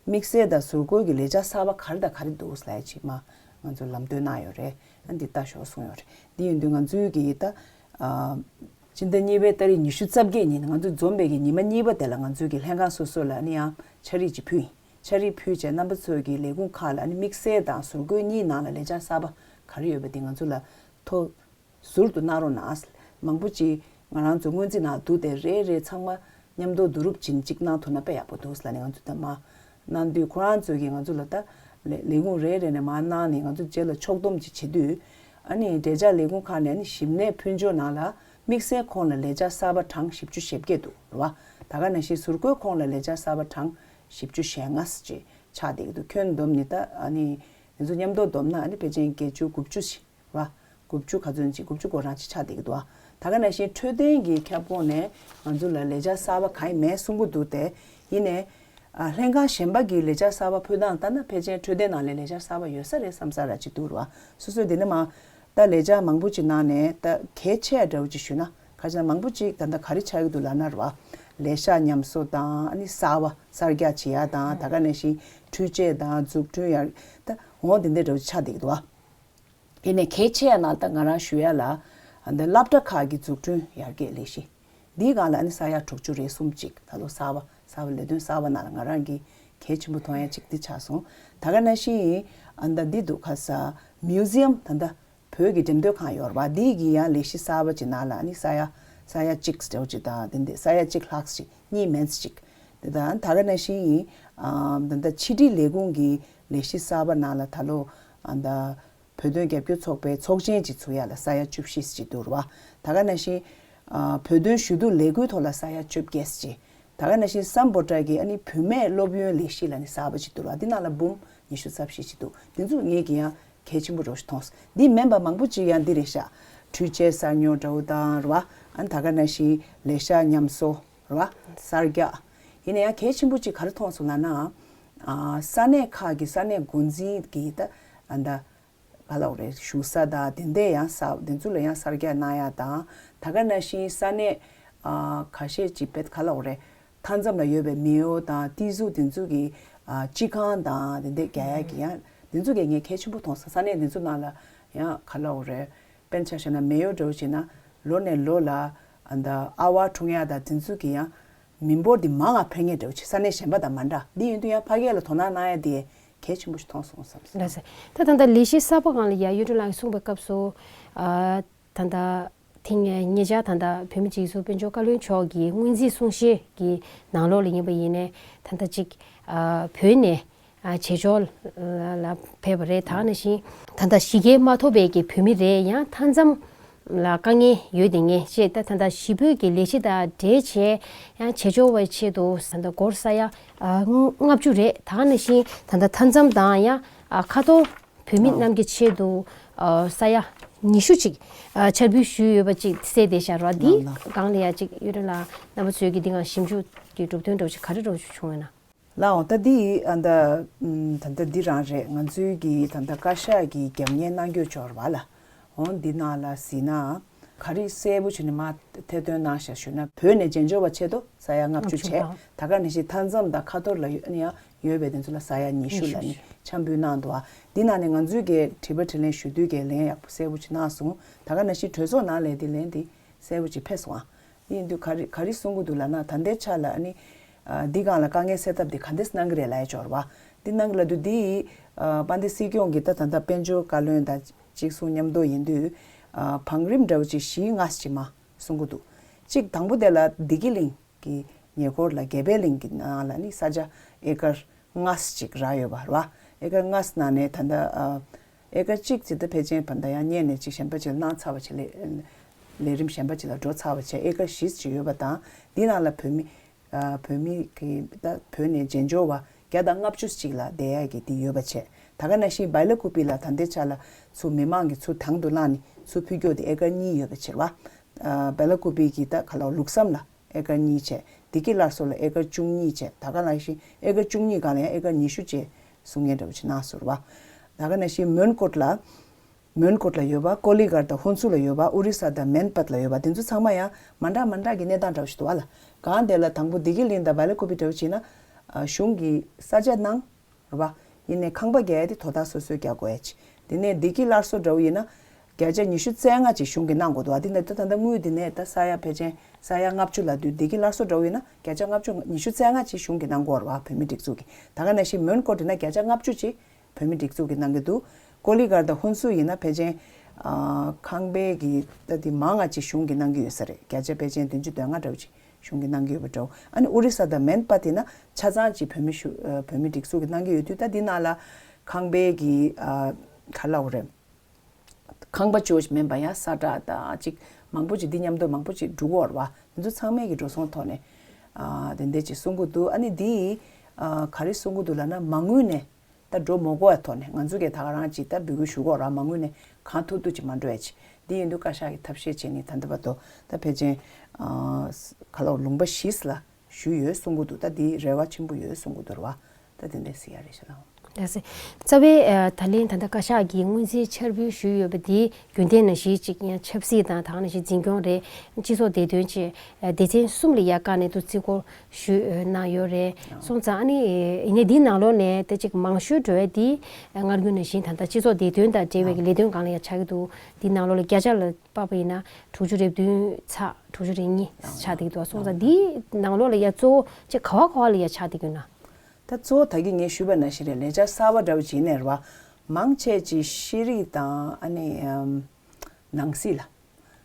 དམིགས་བསལ་དང་ཟུར་བཀོལ་གྱི་ལས་འཆར་གསར་པ་ག་རེ་དང་ག་རེ་འདུག་ལབ་ཡ་ཅིག་མ་ང་ཚོ་ལམ་སྟོན་གནང་ཡོད་རེད། ཨ་འདི་ལྟ་ཞོག་གསུངས་ཡོད་རེད། འདི་ཡིན་དུས་ང་ཚོའི་གི་ད་ཨ་སྤྱི་ཟླ་གཉིས་པའི་ཏ་རིག་ཉི་ཤུ་རྩ་བརྒྱད་ཉིན་ང་ཚོ་འཛོམས་པའི་གི་ཉི་མ་གཉིས་པ་དེ་ལ་ང་ཚོའི་གི་ལྷན་ཁང་སོ་སོ་ལ་ཨ་ནི་ཡང་ཕྱག་བྲིས་ཅིག་ཕུལ་ཡིན། ཕྱག་བྲིས་ཕུལ་བྱས་རྣམ་པ་ཚོའི་གི་ལས་ཁུངས་ཁག་ལ་ཨ་ནི་དམིགས་བསལ་དང་ཟུར་བཀོལ་གཉིས་ནང་ལ་ལས་འཆར་གསར་པ་ག་རེ་ཡོད་པ་དེ་ང་ཚོ་ལ་ཐོ་ཟུར་དུ་གནང་རོགས་གནང་། མང་པོ་ཅིག་ང་རང་ཚོ་སྔོན་རྩིས་ནང་བསྡུ་སྟེ་རེ་རེ་ཚང་མ་མཉམ་དུ་བསྡུ་རུབ་ཅིག་ཅིག་གནང་ཐུབ་ན་དཔེ་ཡག་པོ་འདུག་ལབ་ནས་ང་ཚོ་ད་མ་གནང་དུས་ཁོ་རང་ཚོས་ཀྱིས་ང་ཚོ་ལ་ད་ལས་ལས་ཁུངས་རེ་རེ་ནས་མར་གནང་ནས་ང་ཚོ་རྗེས་ལ་ཕྱོགས་བསྡོམས་ཅིག་བྱེད་དུས་ཨ་ནི་འབྲེལ་ཆགས་ལས་ཁུངས་ཁག་ནས་ཨ་ནི་ཞིབ་གནས་ཕུལ་འབྱོར་ནང་ལ་དམིགས་བསལ་ཁོངས་ལ་ལས་འཆར་གསར་པ་གྲངས་བཞི་བཅུ་ཞེ་བརྒྱད་འདུག་རེད་བ། ད་ག་ནང་བཞིན་ཟུར་བཀོལ་ཁོངས་ལ་ལས་འཆར་གསར་པ་གྲངས་བཞི་བཅུ་ཞེ་ལྔ་ཅིག་ཆགས་བསྡད་ཀྱི་འདུག་ཁྱོན་བསྡོམས་ནི་ད་ཨ་ནི་དེ་ཚོ་མཉམ་དུ་བསྡོམས་ན་ཨ་ནི་ཕལ་ཆེར་བརྒྱད་ཅུ་དགུ་བཅུ་ཞིག་ར། དགུ་བཅུ་ག་ཚོད་ཅིག་དགུ་བཅུ་གོ་གྲངས་ཅིག་ཆགས་བསྡད་ཀྱི་འདུག་ད་ག་ནང་བཞིན་འཕྲོད་བསྟེན་གྱི་ཁྱབ་ཁོངས་ནས་ང་ཚོ་ལ་ལས་འཆར་གསར་པ་གང་ཡང་མེད་གསུང་གི་འདུག་སྟེ། ཡིན་ནའི་ཨ་ལྷན་ཁང་གཞན་པ་གི་ལས་འཆར་གསར་པ་ཕུལ་སྟངས་ལྟར་ན་ཕལ་ཆེར་འཕྲོད་བསྟེན་ནང་ལ་ལས་འཆར་གསར་པ་ཡོད་ས་རེད་བསམ་ས་ར་ཅིག་འདུག་ར། སོ་སོས་དེ་ནས་མ་ད་ལས་འཆར་མང་པོ་ཅིག་ནང་ནས་ད་གལ་ཆེ་ཡ་འདྲ་བོ་ཅིག་ཞུས་ན་ཁ་ཆེ་ན་མང་པོ་ཅིག་ད་ལྟ་ག་རེ་ཆགས་ཀྱི་འདུག་ལབ་ན་ར་བ། ལས་ཤག་ཉམས་གསོ་དང་ཨ་ནི་གསར་བ་གསར་རྒྱག་བྱེད་ཡ་དང་ད་ག་ནང་བཞིན་འཕྲུལ་ཆས་དང་འཛུགས་སྐྲུན་ཡ་ད་འོ་དེ་འདྲ་འདྲ་བོ་ཅིག་ཆགས་བསྡད་ཀྱི་འདུག་བ། ཡིན་ནའི་གལ་ཆེ་ཡ་ནང་ད་ང་རང་ཞུ་ཡ་ལ་ཨ་ད་སློབ་གྲྭ་ཁག་གི་འཛུགས་སྐྲུན་ཡར་རྒྱས་ལས་གཞི། འདིའི་སྒང་ལ་ཨ་ནི་ས་ཡ་དྲུག་ཅུ་རེ་གསུམ་ཅིག་ད་ལོ་གསར་བ་གསར་བ་ལས་དོན་གསར་བ་ནང་ལ་ང་རང་གིས་གལ་ཆེན་པོ་མཐོང་ཡ་ཅིག་འདི་ཆགས་སོང་། ད་ག་ནང་བཞིན་ཨ་ད་འདི་འདུག་ཁ་ས་མིའུ་ཛི་ཡམ་ད་ད་བོད་ཀྱི་འགྲེམས་སྟོན་ཁང་ཡོད་རེད་པ། འདིའི་གི་ཡང་ལས་གཞི་གསར་བ་ཅིག་ནང་ལ་ཨ་ནི་ས་ཡ་ས་ཡ་གཅིག་ཙམ་ཅིག་དང་དེ་འདི་ས་ཡ་གཅིག་ལྷག་ཅིག་གཉིས་མན་ཅིག་དེ་ད་ད་ག་ནང་བཞིན་ཨ་ད་ད་ཕྱི་དྲིལ་ལས་ཁུངས་ཀྱི་ལས་གཞི་གསར་བ་ནང་ལ་ད་ལོ་ཨ་ད་བོད་དོན་རྒྱབ་སྐྱོར་ཚོགས་པའི་ཚོགས་ཆེན་གྱི་ཚུགས་ཡ་ལ་ས་ཡ་བཅུ་བཞི་ཞིག་འདུག་ར་བ། ད་ག་ནང་བཞིན། ཨ་བོད་དོན་ཞུ་གཏུག་ལས་འགུལ་ཐོག་ལ་ས་ཡ་བཅོ་བརྒྱད་ཅིག་ད་ག་ནང་བཞིན་སམ་བྷོ་ཊ་གི་ཨ་ནི་བུད་མེད་སློབ་ཡོན་ལས་གཞི་ལ་ནི་གསར་པ་ཅིག་འདུག་ར། འདི་ནང་ལ་འབུམ་ཉི་ཤུ་རྩ་བཞི་ཅིག་འདུག་འདི་ཚོ་ངེད་ཀྱི་ཡང་གལ་ཆེན་པོ་འགྲོ་ཞིག་མཐོང་སོང་། འདི་མིན་པ་མང་པོ་ཅིག་ཡང་འདི་རེད་ཤག་འཕྲུལ་ཆས་གསར་ཉོ་འདྲ་བོ་དང་ར་བ། ཨ་ནི་ད་ག་ནང་བཞིན་ལས་ཤག་ཉམས་གསོ་ར་བ། གསར་རྒྱག་ཡིན་ན་ཡང་གལ་ཆེན་པོ་ཅིག་ག་རེ་མཐོང་སོང་ལབ་ན། ཨ་ས་གནས་ཁག་གི་ས་གནས་འགོ་འཛིན་གྱི་ད་ཨ་ད། ག་ལབ་རེད། བཞུགས་ས་དང་དེ་འདྲས་ཡང་ས་དེ་ཚོ་ལ་ཡང་གསར་རྒྱག་གནང་ཡ་དང་། ད་ག་ནང་བཞིན་ས་གནས་ཨ་ཁ་ཤས་ཅིག་བེད་ག་ལབ་རེད། མཐའ་མཚམས་ལ་ཡོད་པའི་མེའོ་དང་ཏི་ཟུ་དེ་ཚོ་གི་ཨ་སྤྱི་ཁང་དང་དེ་འདྲས་རྒྱག་ཡ་གི་ཡང་དེ་ཚོ་གི་ངས་གལ་ཆེན་པོ་མཐོང་སོང་། ས་གནས་དེ་ཚོ་ནང་ལ་ཡང་ག་ལབ་རེད། དཔེར་ཆ་བཞག་ན་མེའོ་འདྲ་བོ་བྱས་ན་ལོ་ནས་ལོ་ལ་ཨ་ད་ཨ་ཝར་འཁྲུངས་ཡ་དང་དེ་ཚོ་གི་ཡང་། མི་འབོར་འདི་མང་ང་འཕེལ་ངེས་འདྲ་བོ་ཅིག་ས་གནས་གཞན་པ་དང་མ་འདྲ། འདི་ཡིན་དུས་ཡང་ཕ་གི་ལ་དོ་སྣང་གནང་ཡ་འདི་གལ་ཆེན་པོ་ཞིག་མཐོང་སོང་བསམ་སོང་། ལགས་སོ། ད་ད་ལྟ་ལས་གཞི་གསར་པ་སྒང་ལ་ཡ་གཡུ་སྒྲོན་ལགས་ཀྱིས་གསུངས་པའི་སྐབས་སུ། ཨ་ད་ལྟ་དེང་ཉེ་ཆར་ད་ལྟ་བོད་མི་སྒྲིག་འཛུགས་དཔལ་འབྱོར་བཀའ་བློན་མཆོག་གི་སྔོན་རྩིས་གསུང་བཤད་ཀྱི་ནང་ལོགས་ལ་ཡིན་པ་ཡིན་ནའི་ད་ལྟ་ཅིག་ཨ་བོད་ནས། ཨ་བྱེས་འབྱོར་ལ་ཕེབས་པ་རེད། ད་ག་ནང་བཞིན་ད་ལྟ་གཞིས་སྒེར་མ་ཐོབ་པའི་གི་བོད་མི་རེད། ཡང་མཐའ་མཚམས་ལ་དཀའ་ངལ་ཡོད་དེ་ངས་བཤད། ད་ད་ལྟ་གཞིས་སྤོས་ཀྱི་ལས་གཞི་དང་འབྲེལ་བྱས་ཡང་བྱེས་འབྱོར་བའི་ཆེད་དུ་ད་ལྟ་སྒོར་ས་ཡ་ཨ་ལྔ་བཅུ་རེད། ད་ག་ནང་བཞིན་ད་ལྟ་མཐའ་མཚམས་དང་ཡང་ཨ་ཁ་ཐོར་བོད་མི་རྣམས་ཀྱི་ཆེད་དུ་ཨ་ས་ཡ་ཉི་ཤུ་ཅིག་ཨ་འཆར་འབུལ་ཞུས་ཡོད་པ་ཅིག་གསལ་བསྡད་ཤག་ར། འདི་སྒང་ལ་ཡ་ཅིག་གཡུ་སྒྲོན་ལགས་རྣམ་པ་ཚོས་ཀྱི་འདི་སྒང་ཞིབ་འཇུག་གི་གྲུབ་དོན་འདྲ་བོ་ཅིག་ག་རེ་འདྲ་བོ་ཅིག་བྱུང་ཡོད་ན། ལའོ། ད་འདི་ཨ་ད་ད་ལྟ་འདི་རང་རེད། ང་ཚོའི་གི་ད་ལྟ་བཀའ་ཤག་གི་རྒྱབ་གཉེར་གནང་རྒྱུ་འབྱོར་བ་ལ། འོ་འདི་ནང་ལ་གཟིགས་ན། ག་རེ་གསལ་པོ་བྱས་ནས་མར་ཐེར་འདོན་གནང་ཤག་ཞུ་ན། བོད་ནས་བྱེས་འབྱོར་བ་ཆེད་དུ་ས་ཡ་ལྔ་བཅུ་བྱས། ད་ག་ནང་བཞིན་མཐའ་མཚམས་དང་ཁ་ཐོར་ལ་ཡོད་ནི་ཡང་ཡོད་པའི་དེ་ཚོ་ལ་ས་ཡ་ཉི་ཤུ་ལ་ནི་འཆར་འབུལ་གནང་འདུག་ཨ། འདི་ནང་ནས་ང་ཚོའི་གི་དྲི་བ་དྲིས་ལན་ཞུ་དུས་གི་ལན་ཡག་པོ་གསལ་པོ་ཅིག་གནང་སོང་། ད་ག་ནང་བཞིན་གྲོས་ཚོགས་ནང་ལ་འདི་ལན་འདི་གསལ་པོ་ཅིག་ཕེབས་སོང་ཨ། ཡིན་དུས་ག་རེ་ག་རེ་གསུང་གི་འདུག་ལབ་ན། ད་ལྟའི་ཆ་ལ་ཨ་ནི་ཨ་འདི་སྒང་ལ་དཀའ་ངལ་སེལ་ཐབས་འདི་ག་འདྲས་གནང་གི་རེད་ལབ་ཡ་འབྱོར་བ། འདི་གནང་གི་ལབ་དུས་འདི་ཨ་དཔལ་ལྡན་སྲིད་སྐྱོང་གིས་ད་ད་ལྟ་དཔལ་འབྱོར་བཀའ་བློན་དང་གཅིག་གསུང་མཉམ་དུ་ཡིན་དུས་ཨ་བང་རིམ་འདྲ་བོ་ཅིག་བཞི་ལྔ་ཅིག་མ་གསུང་གི་འདུག་གཅིག་དང་པོ་དེ་ལ་བདེ་སྐྱིད་གླིང་གི་ཉེ་འཁོར་ལ་དགེ་འཕེལ་གླིང་གི་ནང་ལ་ནི་ས་ཆ་ཨེ་ཀར་ལྔ་ཅིག་རག་ཡོད་པ་རེད་བ། ཨེ་ཀར་ལྔ་ནང་ནས་ད་ལྟ་ཨ་ཨེ་ཀར་གཅིག་ཅིག་ད་ཕལ་ཆེར་ད་ལྟ་ཡང་གཉེར་ནས་ཅིག་གཞན་པ་ཅིག་ལ་གནང་ཚར་བ་ཅིག་ལས་ ལས་རིམ་གཞན་པ་ཅིག་ལ་འགྲོ་ཚར་བ་བྱས། ཨེ་ཀར་བཞི་ཅིག་ཡོད་པ་དང་། འདི་ནང་ལ་བོད་མི་ཨ་བོད་མི་གི་ད་བོད་ནས་མཇལ་འབྱོར་བ་བརྒྱ་དང་ལྔ་བཅུ་ཅིག་ལ་བསྡད་ཡག་གི་འདི་ཡོད་པ་བྱས། ད་ག་ནང་བཞིན་སྦེ་ལ་ཀུ་པི་ལ་ད་ལྟའི་ཆ་ལ་ཚུར་མི་མང་གིས་ཚུར་དང་དུ་བླངས་ནས་ཚུར་ཕུལ་རྒྱུ་དེ་ཨེ་ཀར་གཉིས་ཡོད་པ་བྱས་རེད་བ། ཨ་སྦེ་ལ་ཀུ་པི་གི་ད་ག་ལ་ལུགས་བསམ་ལ་ཨེ་ཀར་གཉིས་བྱས། བདེ་སྐྱིད་སླར་གསོ་ལ་ཨེ་ཀར་བཅུ་གཉིས་བྱས། ད་ག་ནང་བཞིན་ཨེ་ཀར་བཅུ་གཉིས་སྒང་ལ་ཡང་ཨེ་ཀར་ཉི་ཤུ་བཅས་གསུང་མཁན་འདྲ་བོ་ཅིག་གནང་སོང་རེད་བ། ད་ག་ནང་བཞིན་མོན་གྷོ་ལ། མོན་གྷོ་ལ་ཡོད་པ། ཀོ་ལི་གྷལ་དང་ཧུན་སུར་ལ་ཡོད་པ། ཨོ་རི་ས་དང་མན་པད་ལ་ཡོད་པ། དེ་ཚོ་ཚང་མ་ཡང་མ་འདྲ་མ་འདྲ་གི་གནས་སྟངས་འདྲ་བོ་ཞིག་འདུག་བ་ལ། གང་དེ་ལ་དང་པོ་བདེ་སྐྱིད་གླིང་དང་སྦེ་ལ་ཀུ་པི་འདྲ་བོ་བྱས་ན། ཨ་གཞུང་གིས་ས་ཆ་གནང་། རེད་བ། ཡིན་ནའི་ཁང་པ་རྒྱག་ཡ་དེ་དོ་བདག་སོ་སོས་རྒྱག་དགོས་ཡ་ཅིག་དེ་ནས་བདེ་སྐྱིད་སླར་གསོ་འདྲ་བོ་ཡིན་ན། བརྒྱ་ཆ་ཉི་ཤུ་རྩ་ལྔ་ཅིག་གཞུང་གིས་གནང་དགོས་འདུག་བ། དེ་འདྲ་ད་ད་ལྟ་དངུལ་དེ་ནས་ད་ས་ཡ་ཕལ་ཆེར་ས་ཡ་ལྔ་བཅུ་ལ་བསྡུས། བདེ་སྐྱིད་སླར་གསོ་འདྲ་བོ་ཡིན་ན་བརྒྱ་ཆ་ལྔ་བཅུ་ཉི་ཤུ་རྩ་ལྔ་ཅིག་གཞུང་གིས་གནང་དགོས་རེད་བ། བོད་མི་སྒྲིག་འཛུགས་ཀྱིས། ད་ག་ནང་བཞིན་མོན་གྷོ་དེ་ན་བརྒྱ་ཆ་ལྔ་བཅུ་ཅིག་བོད་མི་སྒྲིག་འཛུགས་ཀྱིས་གནང་གི་འདུག་ཀོ་ལི་གྷལ་དང་ཧུན་སུར་ཡིན་ན་ཕལ་ཆེར་ཨ་ཁང་པའི་གི་ད་དེ་མང་ང་ཅིག་གཞུང་གིས་གནང་གི་ཡོད་ས་རེད། བརྒྱ་ཆ་ཕལ་ཆེར་བདུན་ཅུ་དོན་ལྔ་འདྲ་བོ་ཅིག་གཞུང་གིས་གནང་གི་ཡོད་པ་འདྲ་བོ། ཨ་ནི་ཨོ་རི་ས་དང་མན་པ་དེ་ན་ཆ་ཚང་ཅིག་བོད་མི་གཞུ་ཨ་བོད་མི་སྒྲིག་འཛུགས་ཀྱིས་གནང་གི་ཡོད་དུས། ད་འདི་ནང་ལ་ཁང་པའི་གི་ཨ་ག་ལབ་དགོས་རེད། ཁང་པ་ཅིག་མིན་པ་ཡང་ས་བཀྲ་དང་ཅིག་མང་པོ་ཅིག་འདི་མཉམ་དུ་མང་པོ་ཅིག་འགྲོ་གི་ཡོད་རེད་བ། འདི་ཚོ་ཚང་མས་ཀྱི་འགྲོ་སོང་ཐོག་ནས་ཨ་དེ་འདྲས་ཅིག་གསུང་གི་འདུག་ཨ་ནི་འདི་ཨ་ག་རེ་གསུང་གི་འདུག་ལབ་ན། མ་དངུལ་ནས་ད་འགྲོ་མ་དགོས་པའི་ཐོག་ནས་ང་ཚོ་གིས་ད་ག་རང་ཅིག་ད་འབོད་སྐུལ་ཞུ་གི་ཡོད་རེད་བ། མ་དངུལ་ནས་གང་ཐུབ་ཐུབ་ཅིག་མ་འགྲོ་ཡ་ཅིག་འདི་ཡིན་དུས་བཀའ་ཤག་གིས་ཐབས་ཤེས་བྱས་ནས་ད་ལྟ་བར་དུ་ད་ཕལ་ཆེར་ཨ་ག་ལབ་དགོས། ལུང་པ་བཞི་ལ་ཞུས་ཡོད་གསུང་གི་འདུག་ད་འདི་རེ་བ་ཆེན་པོ་ཡོད་གསུང་གི་འདུག་རེད་བ། ད་དེ་འདྲས་ཟེར་ཡ་རེད་ཤག་ལགས། ལགས་སེ། རྩ་བའི་ཨ་ད་ལན་ད་ལྟ་བཀའ་ཤག་གིས་སྔོན་རྩིས་འཆར་འབུལ་ཞུས་ཡོད་པ་འདི་རྒྱུན་ལྡན་ནང་བཞིན་ཅིག་ཡང་ཆབ་སྲིད་དང་ད་ག་ནང་བཞིན་འཛིན་སྐྱོང་རེད། སྤྱི་ཚོགས་བདེ་དོན་བཅས་ཨ་སྡེ་ཚན་གསུམ་ལ་ཡ་བཀར་ནས་འདུག་རྩིས་སྐོར་ཞུས་ཨ་གནང་ཡོད་རེད། སོང་ཙང་ཨ་ནི་ཡིན་ནའི་འདིའི་ནང་ལོགས་ནས་ད་ཅིག་མང་ཤོས་འགྲོ་ཡ་འདི་ཨ་སྔར་རྒྱུན་ནང་བཞིན་ད་ལྟ་སྤྱི་ཚོགས་བདེ་དོན་དང་འབྲེལ་བའི་གི་ལས་དོན་སྒང་ལ་ཡ་ཆགས་ཀྱི་འདུག་འདིའི་ནང་ལོགས་ལ་བརྒྱ་ཆ་ལ་དཔག་པ་ཡིན་ན་དྲུག་ཅུ་རེ་བདུན་ཚེག་དྲུག་ཅུ་རེ་གཉིས་ཆགས་བསྡད་ཀྱི་འདུག་སོང་ཙང་འདིའི་ནང་ལོགས་ལ་ཡ་གཙོ་བོ་ཅིག་ག་བ་ག་བ་ལ་ཡ་ཆགས་བསྡད་ཀྱི་ཡོད་ན། ད་གཙོ་བོ་ད་གིན་ངས་ཞུས་པ་ནང་བཞིན་རེད། ལས་འཆར་གསར་པ་འདྲ་བོ་ཅིག་ཡིན་ནའི་རེད་བ། མང་ཆེ་ཅིག་ཤེས་རིག་དང་ཨ་ནི་ཨམ་ནང་སྲིད་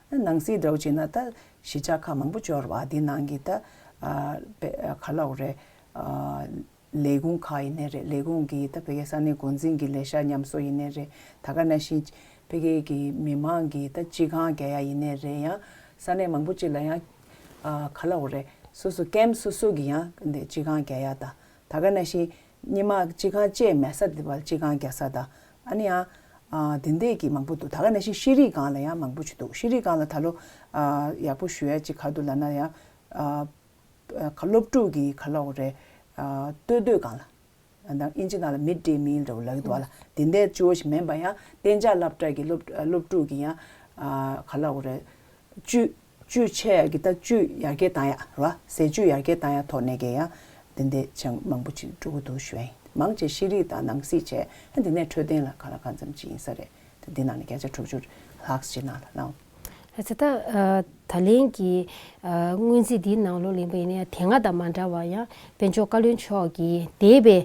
ལ། ནང་སྲིད་འདྲ་བོ་ཅིག་ན་ད་གཞིས་ཆགས་ཁག་མང་པོ་ཅིག་ཡོད་རེད་བ། འདི་ནང་གི་ད་ཨ་པེ་ཨ་ག་ལབ་དགོས་རེད། ཨ་ལས་ཁུངས་ཁག་ཡིན་ནའི་རེད། ལས་ཁུངས་ཀྱི་ད་ཕ་གིའི་ས་གནས་འགོ་འཛིན་གྱི་ལས་ཤག་ཉམས་གསོ་ཡིན་ནའི་རེད། ད་ག་ནང་བཞིན་ཕ་གིའི་གི་མི་མང་གི་ད་སྤྱི་ཁང་རྒྱག་ཡ་ཡིན་ནའི་རེད། ཡང་ས་གནས་མང་པོ་ཅིག་ལ་ཡང་ཨ་ག་ལབ་དགོས་རེད། སོ་སོ་ཀེམ་སོ་སོ་གི་ཡང་འདི་སྤྱི་ཁང་རྒྱག་ཡ་དང་། ད་ག་ནང་བཞིན་སྔོན་མ་སྤྱི་ཁང་བཅས་མེད་ས་དེ་བར་སྤྱི་ཁང་རྒྱག་ས་དང་། ཨ་ནི་ཡང་ཨ་དེ་འདྲས་ཀྱི་མང་པོ་འདུག་ད་ག་ནང་བཞིན་ཤེས་རིག་སྒང་ལ་ཡང་མང་པོ་ཅིག་འདུག་ཤེས་རིག་སྒང་ལ་ད་ལོ་ཨ་ཡག་པོ་ཞུ་ཡ་ཅིག་ག་རེ་འདུག་ལབ་ན། ཡང་ཨ་ཨ་སློབ་ཕྲུག་གི་ག་ལབ་དགོས་རེད། ཨ་ལྟོ་སྡོད་སྒང་ལ། ཨ་ད་ཨིན་ཇི་ནང་ལ་མིཌ་ཌེ་མིལ་འདྲ་བོ་ལབ་ཀྱི་འདུག་བ་ལ། དེ་འདྲས་ཅིག་ཞིག་མིན་པ་ཡང་གཏན་འཇགས་སློབ་གྲྭ་གི་སློབ་སློབ་ཕྲུག་གི་ཡང་ཨ་ག་ལབ་དགོས་རེད། བཅུད་བཅུད་ཆེ་ཡ་གི་ད་བཅུད་ཡར་རྒྱས་བཏང་ཡ་རེད་བ། ཟས་བཅུད་ཡར་རྒྱས་བཏང་ཡ་ཐོག་ནས་ཀྱི་ཡང་དེ་འདྲས་ཅིག་མང་པོ་ཅིག་འགྲོ་གི་འདུག་ཞུ་ཡ་ཡིན། མང་ཆེ་ཤེས་རིག་དང་ནང་སྲིད་བྱས། ཨ་དེ་ནས་འཕྲོད་བསྟེན་ལ་ག་ལ་གང་འཚམ་ཅིག་ཡིན་ས་རེད། ད་འདི་ནང་ནས་བརྒྱ་ཆ་དྲུག་ཅུ་ལྷག་ཅིག་ནང་ལ་གནང་། ཨ་ཙི་ད་ཨ་ད་ལན་གྱི་ཨ་སྔོན་རྩིས་འདིའི་ནང་ལོགས་ལེན་པ་ཡིན་ན་ཡང་དེ་སྔ་དང་མ་འདྲ་བ་ཡང་དཔལ་འབྱོར་བཀའ་བློན་མཆོག་གིས་འདས་པའི་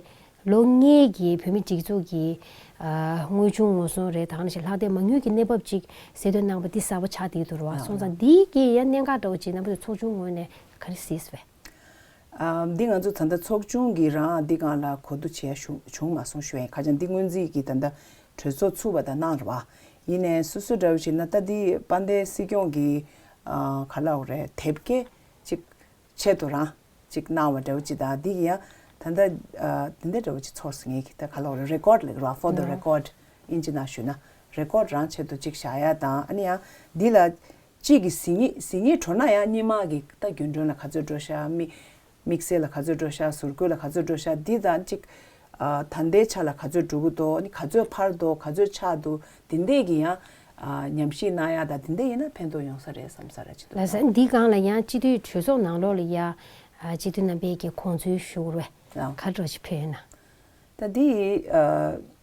ལོ་ལྔའི་གི་བོད་མི་སྒྲིག་འཛུགས་ཀྱི་ཨ་དངོས་བྱུང་ངོ་སྲུང་རེད། ད་ག་ནང་བཞིན་ལྷག་བསྡད་མ་དངུལ་གྱི་གནས་བབ་ཅིག་གསལ་སྟོན་གནང་བ་འདི་གསར་པ་ཆགས་བསྡད་ཀྱི་འདུག་རེད་བ། སོང་ཙང་འདིའི་གི་ཡང་གནད་འགག་འདྲ་བོ་ཅིག་རྣམ་པ་ཚོས་ཚོགས་ཆུང་ངོས་ནས་ག་རེ་གཟིགས་པས། ཨ་འདི་ང་ཚོ་ད་ལྟ་ཚོགས་ཆུང་གིས་རང་འདི་སྒང་ལ་གོ་བསྡུར་བྱས་བྱུང་བྱུང་མ་སོང་ཞུ་ཡ་ཡིན། ཁ་སང་འདི་སྔོན་རྩིས་ཀྱི་ད་ལྟ་གྲོས་ཚོགས་ཚུགས་པ་དང་གནང་རེད་བ། ཡིན་ནའི་སོ་སོ་འདྲ་བོ་ཞིག་ན་ད་འདི་དཔལ་ལྡན་སྲིད་སྐྱོང་གིས་ཨ་ག་ལབ་དགོས་རེད། དེབ་སྐྱེལ་ཅིག་ཆེད་དུ་རང་ཅིག་གནང་བ་འདྲ་བོ་ཅིག་དང་། འདི་གི་ཡང་ད་ལྟ་ཨ་འདི་འདྲ་འདྲ་བོ་ཅིག་ཚོར་སོང་། ངས་ཀྱི་ད་ག་ལབ་དགོས་རེད། རེ་ཀོཌ་ལབ་རེད་བ། For the record ཨིན་ཇི་ནང་ཞུས་ན་རེ་ཀོཌ་རང་ཆེད་དུ་ཅིག་བཞག་ཡ་དང་། ཨ་ནི་ཡང་འདི་ལ་གཅིག་གི་གཟིགས་ངེས་གཟིགས་ངེས་འགྲོ་ན་ཡང་སྔོན་མ་གི་ད་རྒྱུན་གྲོན་ལ་ག་ཚོད་འགྲོ་ཤག་མི་དམིགས་བསལ་ལ་ག་ཚོད་འགྲོ་ཤག་ཟུར་བཀོལ་ལ་ག་ཚོད་འགྲོ་ཤག་འདི་དང་གཅིག་ཨ་ད་ལྟའི་ཆ་ལ་ག་ཚོད་འགྲོ་གི་འདུག་ཨ་ནི་ག་ཚོད་འཕར་འདུག་ག་ཚོད་ཆག་འདུག་དེ་འདྲས་ཀྱི་ཡང་ཨ་ཉམས་ཞིབ་གནང་ཡ་དང་། དེ་འདྲས་ཡིན་ན་ཕན་ཐོགས་ཡོང་ས་རེད་བསམ་ས་ར་ཅིག་འདུག་ལགས་སེ། འདི་སྒང་ལ་ཡང་སྤྱི་འཐུས་གྲོས་ཚོགས་ནང་ལོགས་ལ་ཡ་ཨ་སྤྱི་འཐུས་རྣམ་པས་ཀྱི་དགོངས་ཚུལ་ཞུ་རོགས། ལགས། ག་འདྲ་ཞིག་ཕེབས་ཡོད་ན། ད་འདི་ཨ་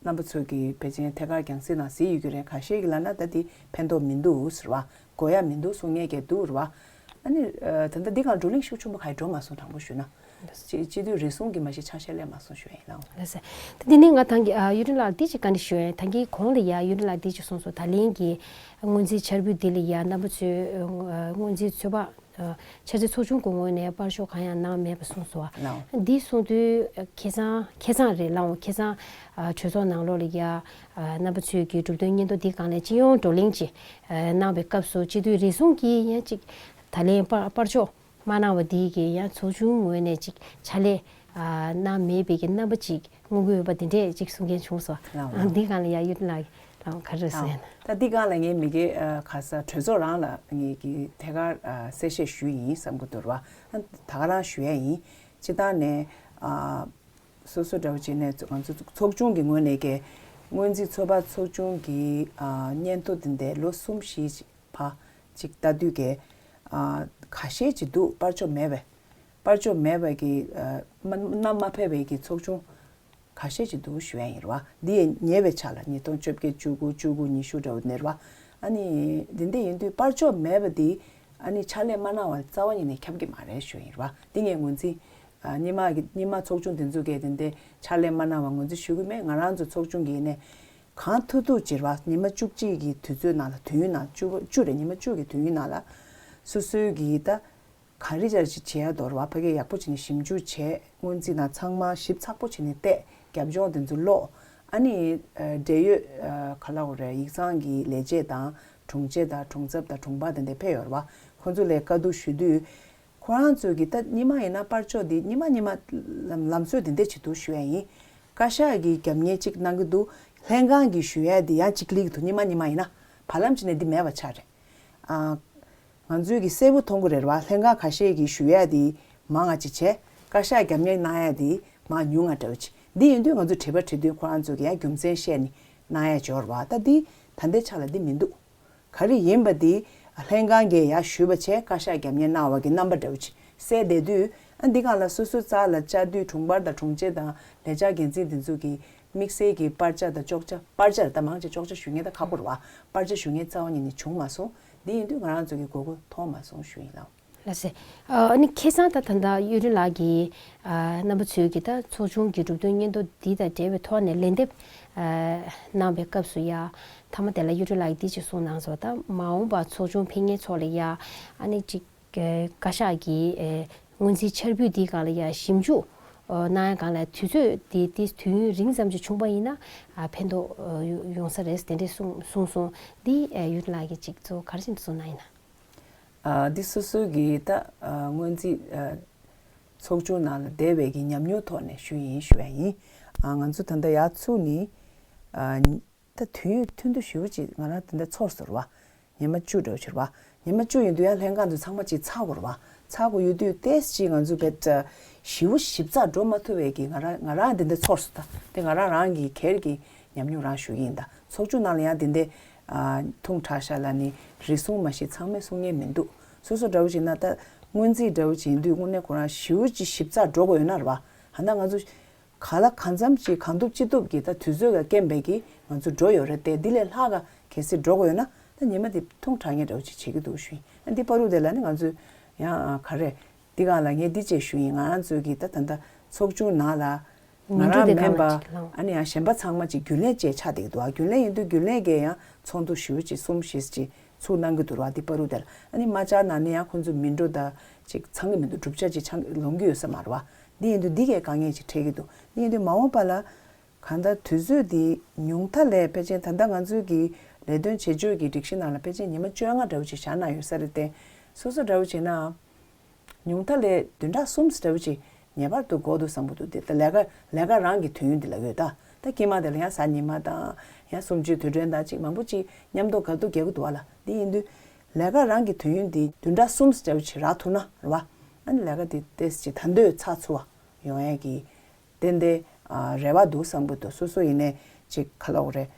རྣམ་པ་ཚོས་ཀྱི་ཕལ་ཆེར་ཐད་ཀར་རྒྱང་སྲིང་ནང་གཟིགས་ཡོད་ཀྱི་རེད། ཁ་ཤས་ཀྱིས་ལབ་ན་ད་འདི་ཕན་ཐོགས་མི་འདུག་ཟེར་བ། དགོས་ཡ་མི་འདུག་གསུང་མཁན་གྱི་འདུག་རེད་བ། ཨ་ནི་ཨ་ད་ལྟ་འདི་སྒང་བགྲོ་གླེང་ཤུགས་ཆེན་པོ་ག་ཡེ་འགྲོ་མ་སོང་། དྲང་པོ་ཞུས་ན། སྤྱི་སྤྱི་འཐུས་རེ་ཟུང་གིས་མ་གཞི་ཆ་ཤས་ལེན་མ་སོང་ཞུ་ཡ་ཡིན་ལགས། ལགས་སེ། ད་འདི་ནས་ང་ཐང་གི་ཨ་གཡུ་སྒྲོན་ལགས་འདི་ཅིག་བཀའ་འདྲི་ཞུ་ཡ་ཡིན། ད་གིན་གོང་ལ་ཡ་གཡུ་སྒྲོན་ལགས་འདི་ཅིག་གསུངས་སོང་། ད་ལན་གྱི་སྔོན་རྩིས་འཆར་འབུལ་འདི་ལ་ཡ་རྣམ་པ་ཚོས་ཨ་སྔོན་རྩིས་ཚོད་དཔག་ འཆར་རྩེད་ཚོགས་ཆུང་གི་ངོས་ནས་པར་ཤོག་གང་ཡང་གནང་མེད་པ་གསུངས་སོང་། ལགས། འདི་གསུངས་དུས་ཁེ་བཟང་ཁེ་བཟང་རེད་ལགས། ཁེ་བཟང་གྲོས་ཚོགས་ནང་ལོགས་ལ་ཡ་རྣམ་པ་ཚོས་ཀྱི་གྲུབ་དོན་སྙན་ཐོ་འདི་སྒང་ལ་སྤྱི་ཡོངས་བགྲོ་གླེང་ཅིག་གནང་བའི་སྐབས་སུ་སྤྱི་འཐུས་རེ་ཟུང་གིས་ཡང་ཅིག་ད་ལན་པར་པར་ཤོག་མ་གནང་བ་འདི་གིས་ཡང་ཚོགས་ཆུང་ངོས་ནས་ཅིག་ཕྱག་ལས་གནང་མེད་པའི་གི་རྣམ་པ་ཅིག་མངོན་གྱི་ཡོད་པ་འདི་འདྲས་ཅིག་གསུང་མཁན་བྱུང་སོང་། ལགས། འདི་སྒང་ལ་ཡ་གཡུ་སྒྲོན་ལགས་ལགས་ག་རེ་ཟེར་ཡ་ན། ད་འདི་སྒང་ལ་ངས་མི་སྒེར་ཁ་ས་གྲོས་ཚོགས་རང་ལ་ངས་ཀྱི་ཐད་ཀར་གསལ་བཤད་ཞུས་ཡིན་བསམ་གྱི་འདུག་ར། ད་ག་རང་ཞུ་ཡ་ཡིན། སྤྱི་བཏང་ནས་སོ་སོ་འདྲ་བོ་བྱས་ནས་ང་ཚོ་ཚོགས་ཆུང་གི་ངོས་ནས་ཀྱི་སྔོན་རྩིས་ཚོད་དཔག་ཚོགས་ཆུང་གི་སྙན་ཐོ་འདི་འདྲ་ལོ་གསུམ་བཞི་ཕ་ཅིག་ལྟ་དུས་ཀྱི་ཁ་ཤས་ཅིག་འདུག་པར་ཆོག་མེད་པའི། པར་ཆོག་མེད་པའི་གི་མ་མ་ཕེབས་པའི་གི་ཚོགས་ཆུང་ཁ་ཤས་ཅིག་འདུག་ཞུ་ཡ་ཡིན་ར་བ། འདི་ཡི་ཉེ་བའི་ཆ་ལ་ཉིས་སྟོང་བཅོ་བརྒྱད་བཅུ་དགུ་བཅུ་དགུ་ཉི་ཤུ་འདྲ་བོ་ནས་ར་བ། ཨ་ནི་འདི་འདྲ་ཡིན་དུས་པར་ཆོག་མེད་པ་འདི་ཨ་ནི་ཕྱག་ལས་མ་གནང་བ་རྩ་བ་ཉིད་ནས་ཁྱབ་ཀྱི་མ་རེད་ཞུ་ཡ་ཡིན་ར་བ། འདི་ངས་ངོས་འཛིན་སྔོན་མ་གི་སྔོན་མ་ཚོགས་ཆུང་འདི་ཚོ་གས་འདི་འདྲ་ཕྱག་ལས་མ་གནང་བ་ངོས་འཛིན་ཞུ་གི་མེད། ང་རང་ཚོ་ཚོགས་ཆུང་གི་ཡིན་ནས་གང་ཐུབ་ཐུབ་ཅིག་ར་བ། ཉི་མ་བཅུ་གཅིག་གི་དུས་ཚོད་ནང་ལ་དུས་ཡུན་ནང་བཅུ་བཅུ་རེད། ཉི་མ་བཅུ་གི་དུས་ཡུན་ནང་ལ་སོ་སོའི་གི་ད་ག་རེ་བྱ་ཅིག་བྱེད་ཡ་འདོར་བ་ཕ་གི་ཡག་པོ་བྱས་ནས་ཞིབ་འཇུག་བྱས། སྔོན་རྩིས་ནང་ཚང་མ་ཞིབ་ཚགས་པོ་བྱས་ནས་བལྟས། རྒྱབ་ལྗོངས་དེ་ཚོ་ཀློག་ཨ་ནི་འབྲེལ་ཡོད་ག་ལབ་དགོས་རེད། ཡིག་ཚང་གི་ལས་བྱེད་དང་དྲུང་ཆེ་དང་དྲུང་ཚབ་དང་དྲུང་འཕར་དེ་འདྲ་ཕེབས་ཡོད་རེད་བ། ཁོ་ཚོ་ལ་བཀའ་བསྡུར་ཞུ་དུས་ཁོ་རང་ཚོས་ཀྱི་ད་སྔོན་མ་ཡིན་ན་པར་ཆོག་འདི་སྔོན་མ་སྔོན་མ་ལམ་ལམ་སྲོལ་དེ་འདྲ་བྱེད་འདུག་ཞུ་ཡ་ཡིན། བཀའ་ཤག་གི་རྒྱབ་གཉེར་གཅིག་གནང་གི་འདུག་ལྷན་ཁང་གིས་ཞུ་ཡ་དེ་ཡང་གཅིག་ལེགས་འདུག་སྔོན་མ་སྔོན་མ་ཡིན་ན་བར་ལམ་གཅིག་ནས་འདི་མེད་པ་ཆགས་རེད། ཨ། ང་ཚོས་ཀྱི་གསལ་པོ་མཐོང་གི་རེད་བ། ལྷན་ཁང་ཁ་ཤས་ཀྱིས་ཞུ་ཡ་དེ་མང་ང་ཅིག་བྱས། བཀའ་ཤག་རྒྱབ་གཉེར་གནང་ཡ་དེ་མང་ཉུང་ང་འདྲ་བོ་ཅིག་འདི་ཡིན་དུས་ང་ཚོ་དྲི་བ་དྲི་དུས་ཁོ་རང་ཚོ་གི་ཡ་རྒྱུ་མཚན་བཤད་ནས་གནང་ཡ་འབྱོར་བ། ད་འདི་ད་ལྟའི་ཆ་ལ་འདི་མི་འདུག་ག་རེ་ཡིན་པ་འདི་ལྷན་ཁང་གིས་ཡ་ཞུས་པ་བྱས། བཀའ་ཤག་རྒྱབ་གཉེར་གནང་བ་གི་རྣམ་པ་འདྲ་བོ་ཅིག་གསལ་བསྡད་དུས། ཨ་འདི་སྒང་ལ་སོ་སོའི་རྩ་ལ་བཅའ་སྡོད་དྲུང་འཕར་དང་དྲུང་ཆེ་དང་ལས་བྱ་འགན་འཛིན་འདི་ཚོ་གི་དམིགས་བསལ་གྱི་པར་ཆ་དང་ཅོག་ཆ། པར་ཆ་རེད། ད་མང་ཆེ་ཅོག་ཆ་ཞུ་མཁན་ད་ཁག་པོ་རེད་བ། པར་ཆ་ཞུ་མཁན་རྩ་བ་ཉིད་ནས་བྱུང་མ་སོང་། འདི་ཡིན་དུས་ང་རང་ཚོ་གི་དགོས་མཁོ་མཐོང་མ་སོང་ཞུ་ཡིན་ལགས། ལགས་སེ། ཨ་ནི་ཁ་སང་ད་ད་ལྟ་གཡུ་སྒྲོན་ལགས་ཀྱིས་ཨ་རྣམ་པ་ཚོས་ཀྱི་ད་ཚོགས་ཆུང་གི་གྲུབ་དོན་སྙན་ཐོ་འདི་དང་འབྲེལ་བའི་ཐོག་ནས་ལན་འདེབས་ཨ་གནང་བའི་སྐབས་སུ་ཡ། མཐའ་མ་དེ་ལ་གཡུ་སྒྲོན་ལགས་ཀྱིས་འདི་ཅིག་གསུངས་གནང་སོང་། ད་མ་འོངས་པ་ཚོགས་ཆུང་ཕེབས་མཁན་ཚོ་ལ་ཡ་ཨ་ནི་ཅིག་བཀའ་ཤག་གི་སྔོན་རྩིས་འཆར་འབུལ་འདིའི་སྒང་ལ་ཡ་ཞིབ་འཇུག་གནང་ཡ་སྒང་ལ་དུས་ཚོད་འདི་དེ་དུས་ཡུན་རིང་ཙམ་ཅིག་བྱུང་པ་ཡིན་ན་ཕན་ཐོགས་ཡོང་ས་རེད་དེ་འདྲས་གསུངས་གསུངས་སོང་། འདི་གཡུ་སྒྲོན་ལགས་ཀྱིས་ཅིག་གཙོ་བོ་ག་རེ་བྱས་ནས་གསུངས་གནང་ཡིན་ན། འདི་སོ་སོའི་གི་ད་སྔོན་རྩིས་ཚོགས་ཆུང་ནང་ལ་བསྡད་པའི་གི་ཉམས་མྱོང་ཐོག་ནས་ཞུས་ཡིན་ཞུ་ཡ་ཡིན། ང་ཚོ་ད་ལྟ་ཡར་ཚུགས་ནས། ད་དུས་ཡུན་ཐུང་ཐུང་ཞེ་པོ་ཅིག་ང་རང་དེ་འདྲ་ཚོར་སོང་བ། ཉི་མ་བཅུ་འདྲ་བོ་ཅིག་རེད་བ། ཉི་མ་བཅུ་ཡིན་དུས་ཡང་ལྷན་ཁང་དུ་ཚང་མ་ཅིག་ཚར་དགོས་རེད་བ། ཚར་དགོས་ཡོད་དུས་ཏོག་ཙམ་ཅིག་ང་ཚོ་བེད་ཞེ་པོ་ཞིབ་ཚགས་འགྲོ་མ་ཐུབ་པའི་གི་ང་རང་ང་རང་དེ་འདྲ་ཚོར་སོང་། ད་དེ་ང་རང་རང་གི་སྒེར་གྱི་ཉམས་མྱོང་རང་ཞུ་གི་ཡིན། ད་ཚོགས་ཆུང་ནང་ལ་ཡང་དེ་འདྲ་ཐུང་དྲགས་ཤག་ལབ་ནས་རེ་ཟུང་མ་གཞི་ཚང་མས་གསུང་མཁན་མི་འདུག་སོ་སོ་འདྲ་བོ་ཅིག་ན་ད་སྔོན་རྩིས་འདྲ་བོ་ཅིག་ཡིན་དུས་དངོས་གནས་ཁོ་རང་ཞེ་པོ་ཅིག་ཞིབ་ཚགས་འགྲོ་དགོས་ཡོད་ན་རེད་བ། ཧ་ན་ང་ཚོ། ག་ལ་གང་འཚམ་ཅིག་གང་ཐུབ་ཅི་ཐུབ་ཀྱིས་ད་དུས་ཚོད་ཀྱི་རྐྱེན་པས་ཀྱིས་ང་ཚོ་འགྲོ་ཡོད་རེད་དེ། འདི་ལས་ལྷག་ག་གལ་སྲིད་འགྲོ་དགོས་ཡོད་ན་ད་ཉི་མ་འདི་ཐུང་དྲགས་ངེས་འདྲ་བོ་ཅིག་བྱེད་ཀྱི་འདུག་ཞུ་ཡིན། ཨ་འདི་བར་དུ་དེ་ལ་ནི་ང་ཚོས་ཡང་ག་རེ། འདི་གང་ལ་ངས་འདི་བཅས་ཞུ་ཡིན། ང་རང་ཚོའི་གི་ད་ད་ལྟ་ཚོགས་ཆུང་ནང་ལ་ང་རང་མིན་པ་ཨ་ནི་ཡང་གཞན་པ་ཚང་མ་ཅིག་རྒྱུན་ལས་བཅས་ཆགས་བསྡད་ཀྱི་འདུག་ཨ་རྒྱུན་ལས་ཡིན་དུས་རྒྱུན་ལས་ཀྱིས་ཡང་ཚོགས་འདུ་ཞུ་ཅིག་གསུམ་བཞི་ཅིག་ཚུགས་གནང་གི་འདུག་ར། འདི་བར་དུ་དེ་ལ་ཨ་ནི་མ་བཅར་ན་ནི་ཡང་ཁོང་ཚོ་མི་འགྲོ་ད་ཅིག་ཚང་གི་མི་འདུག་གྲུབ་ཆ་ཅིག་ཆང་ལོང་གི་ཡོད་ས་མ་རེད་བ། འདི་ཡིན་དུས་འདི་གས་དཀའ་ངལ་ཅིག་འཕྲད་ཀྱི་འདུག་འདི་ཡིན་དུས་མ་འོངས་པ་ལ་གང་ལྟར་དུས་ཚོད་འདི་ཉུང་མཐའ་ལས་ཕལ་ཆེར་ད་ལྟ་ང་ཚོའི་གི་ལས་དོན་བྱེད་སྤྱོད་ཀྱི་སྒྲིག་གཞི་ནང་ལ་ཕལ་ཆེར་ཉི་མ་བཅོ་ལྔ་འདྲ་བོ་ཅིག་བཞག་གནང་ཡོད་ས་རེད་དེ། སོ་སོ་འདྲ་བོ་བྱས་ན་ཉུང་མཐའ་ལས་བདུན་ཕྲག་གསུམ་འདྲ་བོ་ཅིག་ངེས་པར་དུ་འགོར་འདུག་བསམ་གྱི་འདུག་དེ་ད་ལས་ཀ་ལས་ཀ་རང་གི་དུས་ཡུན་འདི་ལ་ཡོད་ད། ད་དཀྱིལ་མ་དེ་ལ་ཡང་གཟའ་ཉི་མ་དང་ཡང་གསུམ་བཅུའི་དུས་དྲན་དང་ཅིག་མང་པོ་ཅིག་མཉམ་དུ་ག་དུས་རྒྱག་གི་འདུག་བ་ལ། འདི་ཡིན་དུས་ལས་ཀ་རང་གི་དུས་ཡུན་འདི་བདུན་ཕྲག་གསུམ་འདྲ་བོ་ཅིག་རག་ཐུབ་ན་རེད་བ། ཨ་ནི་ལས་ཀ་འདི་ཏོག་ཙམ་ཅིག་ད་འདོད་ཚགས་ཚུད་པ་ཡོང་ཡས་ཀྱི་ཏན་ཏན་རེ་བ་འདུག་བསམ་གྱི་འདུག་སོ་སོ་ཡིན་ནའི་ཅིག་ག་ལབ་དགོས་རེད།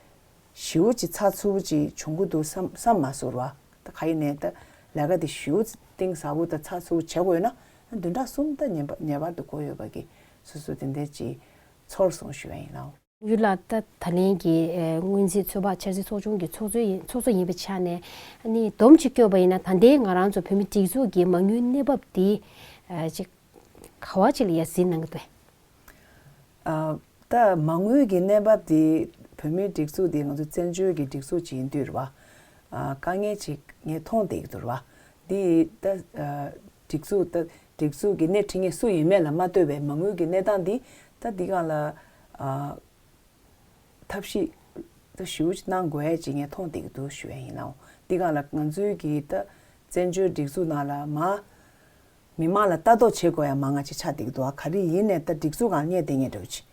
ཞེ་པོ་ཅིག་ཚགས་ཚུད་པོ་ཅིག་བྱུང་གི་འདུག་བསམ་བསམ་མ་སོང་ར། ད་ག་ཡིན་ནའི་ད་ལས་ཀ་དེ་ཞེ་པོ་གཏིང་ཟབ་པོ་དང་ཚགས་ཚུད་པོ་བྱེད་དགོས་ན་བདུན་ཕྲག་གསུམ་ད་ངེས་པ་ངེས་པར་དུ་འགོར་ཡོད་པ་གི་སོ་སོ་དེ་འདྲ་ཅིག་ཚོར་སོང་ཞུ་ཡ་ཡིན་ལགས། གཡུ་ལགས། ད་ད་ལན་གྱི་ཨེ་སྔོན་རྩིས་ཚོད་དཔག་འཆར་རྩིས་ཚོགས་ཆུང་གི་ཚོགས་གཙོ་ཡིན་ཚོགས་གཙོ་ཡིན་པའི་ཆ་ནས་ཨ་ནི་སྡོམ་གཅིག་བསྐྱོན་པ་ཡིན་ན་ད་ལྟའི་ང་རང་ཚོ་བོད་མི་སྒྲིག་འཛུགས་ཀྱི་མ་དངུལ་གནས་བབ་དེ་ཨ་ཅིག་ག་བ་ཅིག་ལ་ཡ་གཟིགས་གནང་གི་འདུག་ཨ། ད་མ་དངུལ་གྱི་གནས་བབ་དེ་བོད་མིའི་སྒྲིག་འཛུགས་དེ་ང་ཚོ་བཙན་བྱོལ་གྱི་སྒྲིག་འཛུགས་ཅིག་ཡིན་དུས་རེད་བ། ཨ། དཀའ་ངལ་ཅིག་ངས་མཐོང་བསྡད་ཀྱི་འདུག་རེད་བ། འདི་ད་ཨ་སྒྲིག་འཛུགས་ད་སྒྲིག་འཛུགས་ཀྱི་སྣེ་ཁྲིད་མཁན་སུ་ཡིན་མེད་ལ་མ་ལྟོས་པའི་མ་དངུལ་གྱི་གནས་སྟངས་འདི་ད་འདི་སྒང་ལ་ཨ་ཐབས་ཤེས་ད་ཞེ་པོ་ཅིག་གནང་དགོས་ཡ་ཅིག་ངས་མཐོང་བསྡད་ཀྱི་འདུག་ཞུ་ཡ་ཡིན་ལགས། འདི་སྒང་ལ་ང་ཚོའི་གི་ད་བཙན་བྱོལ་སྒྲིག་འཛུགས་ནང་ལ་མ་མི་མང་ལ་ལྟ་རྟོག་བྱེད་དགོས་ཡ་མང་ང་ཅིག་ཆགས་བསྡད་ཀྱི་འདུག་ཨ་ག་རེ་ཡིན་ནའི་ད་སྒྲིག་འཛུགས་སྒང་བསྙད་བསྡད་མཁན་འདྲ་བོ་ཅིག་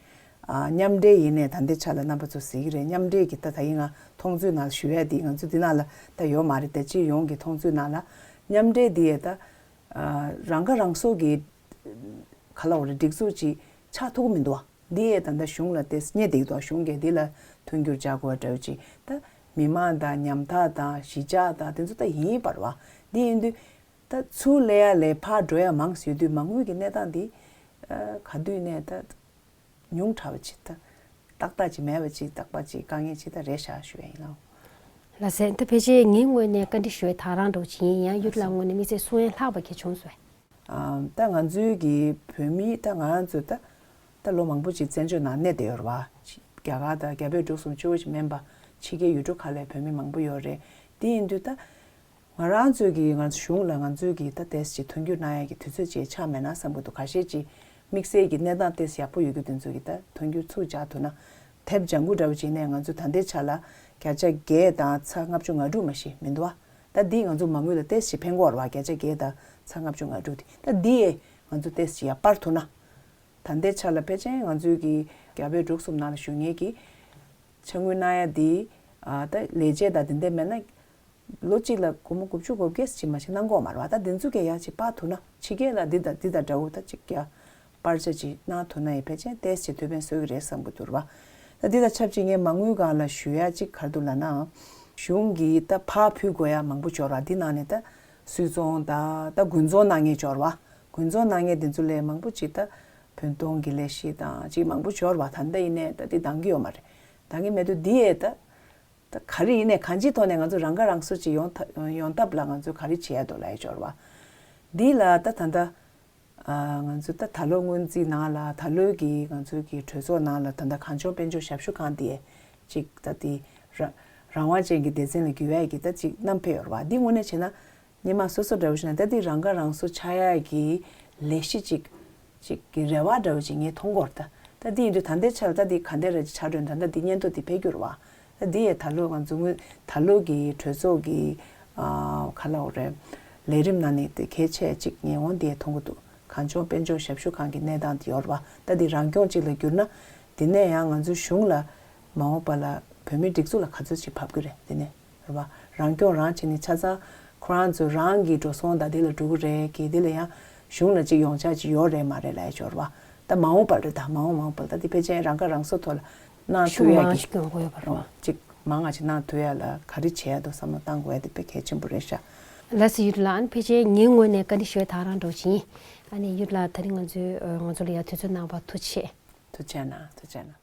ཨ་མཉམ་འབྲེལ་ཡིན་ནའི་ད་ལྟའི་ཆ་ལ་རྣམ་པ་ཚོ་གཟིགས་ཀྱི་རེད། མཉམ་འབྲེལ་གྱི་ད་ད་ཡིན་ང་མཐོང་ཚུལ་ནང་ཞུ་ཡ་འདི་ང་ཚོ་འདི་ནང་ལ་ད་ཡོད་མ་རེད། ད་སྤྱི་ཡོངས་ཀྱི་མཐོང་ཚུལ་ནང་ལ་མཉམ་འབྲེལ་འདི་ཡ་ད་ཨ་རང་ཁ་རང་གསོ་གི་ག་ལ་འོ་རེད་སྒྲིག་འཛུགས་ཅིག་ཆགས་ཐུབ་ཀྱི་མི་འདུག་ཨ། འདི་ཡས་ད་ལྟ་གཞུང་ལ་ཏེས་བསྙད་བསྡད་ཀྱི་འདུག་གཞུང་གིས་འདི་ལ་མཐུན་འགྱུར་བྱ་དགོས་འདྲ་བོ་ཅིག་ད་མི་མང་དང་ཉམ་ཐག་དང་གཞིས་ཆགས་དང་དེ་ཚོ་ད་ཡིན་པ་རེད་བ། འདི་ཡིན་དུས་ད་ཚུར་སླེབས་ཡ་ལས་ཕར་འགྲོ་ཡ་མང་ཙམ་ཡོད་དུས་མ་དངུལ་གྱི་གནས་སྟངས་འདི་ཨ་ག་དུས་ནས་ད་ཉུང་དྲགས་པ་ཅིག་ད་ཏག་ཏག་ཅིག་མེད་པ་ཅིག་རྟག་པ་ཅིག་དཀའ་ངལ་ཅིག་ད་རེད་ཤག་ཞུ་ཡ་ཡིན་ལགས། ལགས་སེ། ད་ཕལ་ཆེར་ངའི་ངོས་ནས་བཀའ་འདྲི་ཞུ་བའི་ཐག་རང་འགྲོ་བྱེད་ཡིན་ཡང་གཡུ་ལགས་ངོས་ནས་དམིགས་བསལ་གསུང་ཡ་ལྷག་པ་གལ་བྱུང་སོང་། ཨ་ད་ང་ཚོའི་གི་བོད་མི་ད་ང་རང་ཚོ་ད་ད་ལོ་མང་པོ་ཅིག་བཙན་བྱོལ་ནང་གནས་བསྡད་ཡོད་རེད་བ། རྒྱ་གར་དང་རྒྱ་བལ་འབྲུག་གསུམ་གཅིག་པོ་ཅིག་མིན་པ་ཕྱི་རྒྱལ་ཡུལ་གྲུ་ཁག་ལ་བོད་མི་མང་པོ་ཡོད་རེད། དེ་ཡིན་དུས་ད་ང་རང་ཚོའི་གི་ང་ཚོ་གཞུང་ལ་ང་ཚོའི་གི་ད་ཏོག་ཙམ་ཅིག་མཐུན་འགྱུར་གནང་ཡ་གི་དུས་ཚོད་ཅིག་ཆགས་མེད་ན་བསམ་གི་འདུག་ཁ་ཤས་ཅིག་དམིགས་བསལ་གྱི་གནས་སྟངས་ཏོག་ཙམ་ཡག་པོ་ཡོད་རྒྱུ་དེ་ཚོ་གི་ད་མཐུན་འགྱུར་ཚུར་སྦྱར་ཐུབ་ན། དེབ་ལྗང་གུ་འདྲ་བོ་བྱས་ནས་ང་ཚོ་ད་ལྟའི་ཆ་ལ་བརྒྱ་ཆ་བརྒྱད་དང་ཚེག་ལྔ་བཅུ་ང་དྲུག་མ་གཞི་མི་འདུག་བ། ད་འདིས་ང་ཚོ་མ་དངུལ་ལ་ཏོག་ཙམ་ཕན་གྱི་ཡོད་རེད་བ། བརྒྱ་ཆ་བརྒྱད་དང་ཚེག་ལྔ་བཅུ་ང་དྲུག་དེ་ད་འདི་ཡས་ང་ཚོ་ཏོག་ཙམ་ཡར་སྤར་ཐུབ་ན། ད་ལྟའི་ཆ་ལ་ཕལ་ཆེར་ང་ཚོའི་གི་རྒྱ་བལ་འབྲུག་གསུམ་ནང་ལ་བཞུགས་མཁན་གྱི་ཕྱག་དངུལ་གནང་ཡ་འདི་ཨ་ད་ལས་བྱེད་དང་དེ་འདྲ་མེད་ན། ལོ་གཅིག་ལ་སྒོར་མོ་དགུ་བཅུ་གོ་བརྒྱད་ཅིག་མ་ཞིག་གནང་གི་ཡོད་མ་རེད་བ། ད་འདི་ཚོ་གས་ཡར་ཅིག་སྤར་ཐུབ་ན་ཕྱི་རྒྱལ་ལ་འདི་དང་འདི་དང་འདྲ་བོ་ད་ཅིག་ཡར་སྤར་ཆ་ཅིག་གནང་ཐུབ་ན་ཡང་ཕལ་ཆེར་ཏོག་ཙམ་ཅིག་ཐུགས་ཕན་གསོས་ཀྱི་རེད་བསམ་གྱི་འདུག་རེད་བ། ད་འདི་དང་ཆབས་ཅིག་ངས་མ་དངུལ་སྒང་ལ་ཞུ་ཡ་ཅིག་ག་རེ་འདུག་ལབ་ན། གཞུང་གིས་ད་ཕར་ཕུལ་དགོས་ཡ་མང་པོ་འབྱོར་བ་འདི་ནང་ནས་ད་སུད་ཚོང་དང་ད་དགུན་ཚོང་གནང་མཁན་འབྱོར་བ། དགུན་ཚོང་གནང་མཁན་འདི་ཚོ་ལས་མང་པོ་ཅིག་ད་བུན་གཏོང་གི་ལས་གཞི་དང་ཅིག་མང་པོ་འབྱོར་བ་ད་ལྟ་ཡིན་ནའི་ད་འདི་འདང་གི་ཡོད་མ་རེད། འདང་གི་མེད་དུས་འདི་ཡས་ད། ད་ག་རེ་ཡིན་ནའི་གང་ཅིའི་ཐོག་ནས་ང་ཚོ་རང་ཁ་རང་གསོ་ཅིག་ཡོང་ཐ་ཡོང་ཐབས་ལ་ང་ཚོས་ག་རེ་བྱེད་ཡ་འདུག་ལབ་ཡ་འབྱོར་བ། འདི་ལ་ད་ད་ལྟ་ཨ་ང་ཚོ་ད་ད་ལོ་སྔོན་རྩིས་ནང་ལ་ད་ལོའི་གི་ང་ཚོའི་གི་གྲོས་ཚོགས་ནང་ལ་ད་ལྟ་གངས་ལྗོངས་དཔལ་འབྱོར་ཞབས་ཞུ་ཁང་དེ་ཅིག་ད་དེ་ར་རང་དབང་ཅན་གྱི་སྡེ་ཚན་ལ་འགྱུར་ཡ་གི་ད་ཅིག་བསྣམས་ཕེབས་ཡོད་རེད་བ། འདི་དངོས་གནས་བྱས་ན། སྔོན་མ་སོ་སོ་འདྲ་བོ་ཞིག་ན་ད་འདི་རང་ཁ་རང་གསོ་ཆགས་ཡག་གི་ལས་གཞི་ཅིག་ཅིག་གི་རེ་བ་འདྲ་བོ་ཅིག་ངས་མཐོང་གི་ཡོད་རེད། ད་ད་འདི་ཡིན་དུས་ད་ལྟའི་ཆར་ད་འདི་ག་འདྲ་རེ་ཆགས་འགྲོ་ད་ལྟ་འདི་སྙན་ཐོ་འདི་ཕེབས་རྒྱུ་རེད་བ། ད་འདི་ཡས་ད་ལོ་ང་ཚོ་སྔོན་ད་ལོ་གི་གྲོས་ཚོགས་ཀྱི་ཨ་ག་ལབ་དགོས་རེད། ལས་རིམ་ནང་ནས་དེ་གལ་ཆེ་ཅིག་ངས་འོང་འདི་ཡས་མཐོང་གི་འདུག་གངས་ལྗོངས་དཔལ་འབྱོར་ཞབས་ཞུ་ཁང་གི་གནས་སྟངས་འདི་ཡོད་རེད་བ། ད་འདི་རང་སྐྱོང་ཅིག་ལ་བསྒྱུར་ན། འདི་ནས་ཡང་ང་ཚོའི་གཞུང་ལ་མ་འོངས་པ་ལ་བོད་མིའི་སྒྲིག་འཛུགས་ལ་ག་ཚོད་ཅིག་བབས་ཀྱི་རེད་འདི་ནས། རེད་བ། རང་སྐྱོང་རང་བྱས་ནས་ཆ་ཚང་ཁོ་རང་ཚོ་རང་གི་འགྲོ་སོང་དང་དེ་ལ་འགྲོ་གི་རེད་གི་དེ་ལ་ཡང་གཞུང་ལ་ཅིག་ཡོང་ཆ་ཅིག་ཡོད་རེད་མ་རེད་ལབ་ཡ་ཅིག་ཡོད་རེད་བ། ད་མ་འོངས་པར་རེད། ད་མ་འོངས་མ་འོངས་པར་ད་དེ་ཕལ་ཆེར་རང་ཁ་རང་གསོ་ཐོག་ལ་གནང་ཤུགས་ཐུབ་ཡ་མང་གི་ཞིག་ཡོང་གི་ཡོད་པ་རེད་བ། ཅིག་མང་ང་ཅིག་གནང་ཐུབ་ཡ་ལ་ག་རེ་བྱེད་ཡ་འདུག་བསམ་བློ་བཏང་དགོས་ཡ་དེ་དཔེ་གལ་ཆེན་པོ་རེད་ཤག་ལགས་སོ་གཡུ་ལགས། ཨ་ནི་ཕལ་ཆེར་ངའི་ངོས་ནས་བཀའ་འདྲི་ཞུ་བའི་ཐག་རང་འགྲོ་བཞིན། ཨ་ནི་གཡུ་ལགས་ད་རིང་ང་ཚོའི་ང་ཚོ་ལ་ཡ་དུས་ཚོད་གནང་བར་ཐུགས་རྗེ་ཆེ། ཐུགས་རྗེ་གནང་། ཐུགས་རྗེ་གནང་།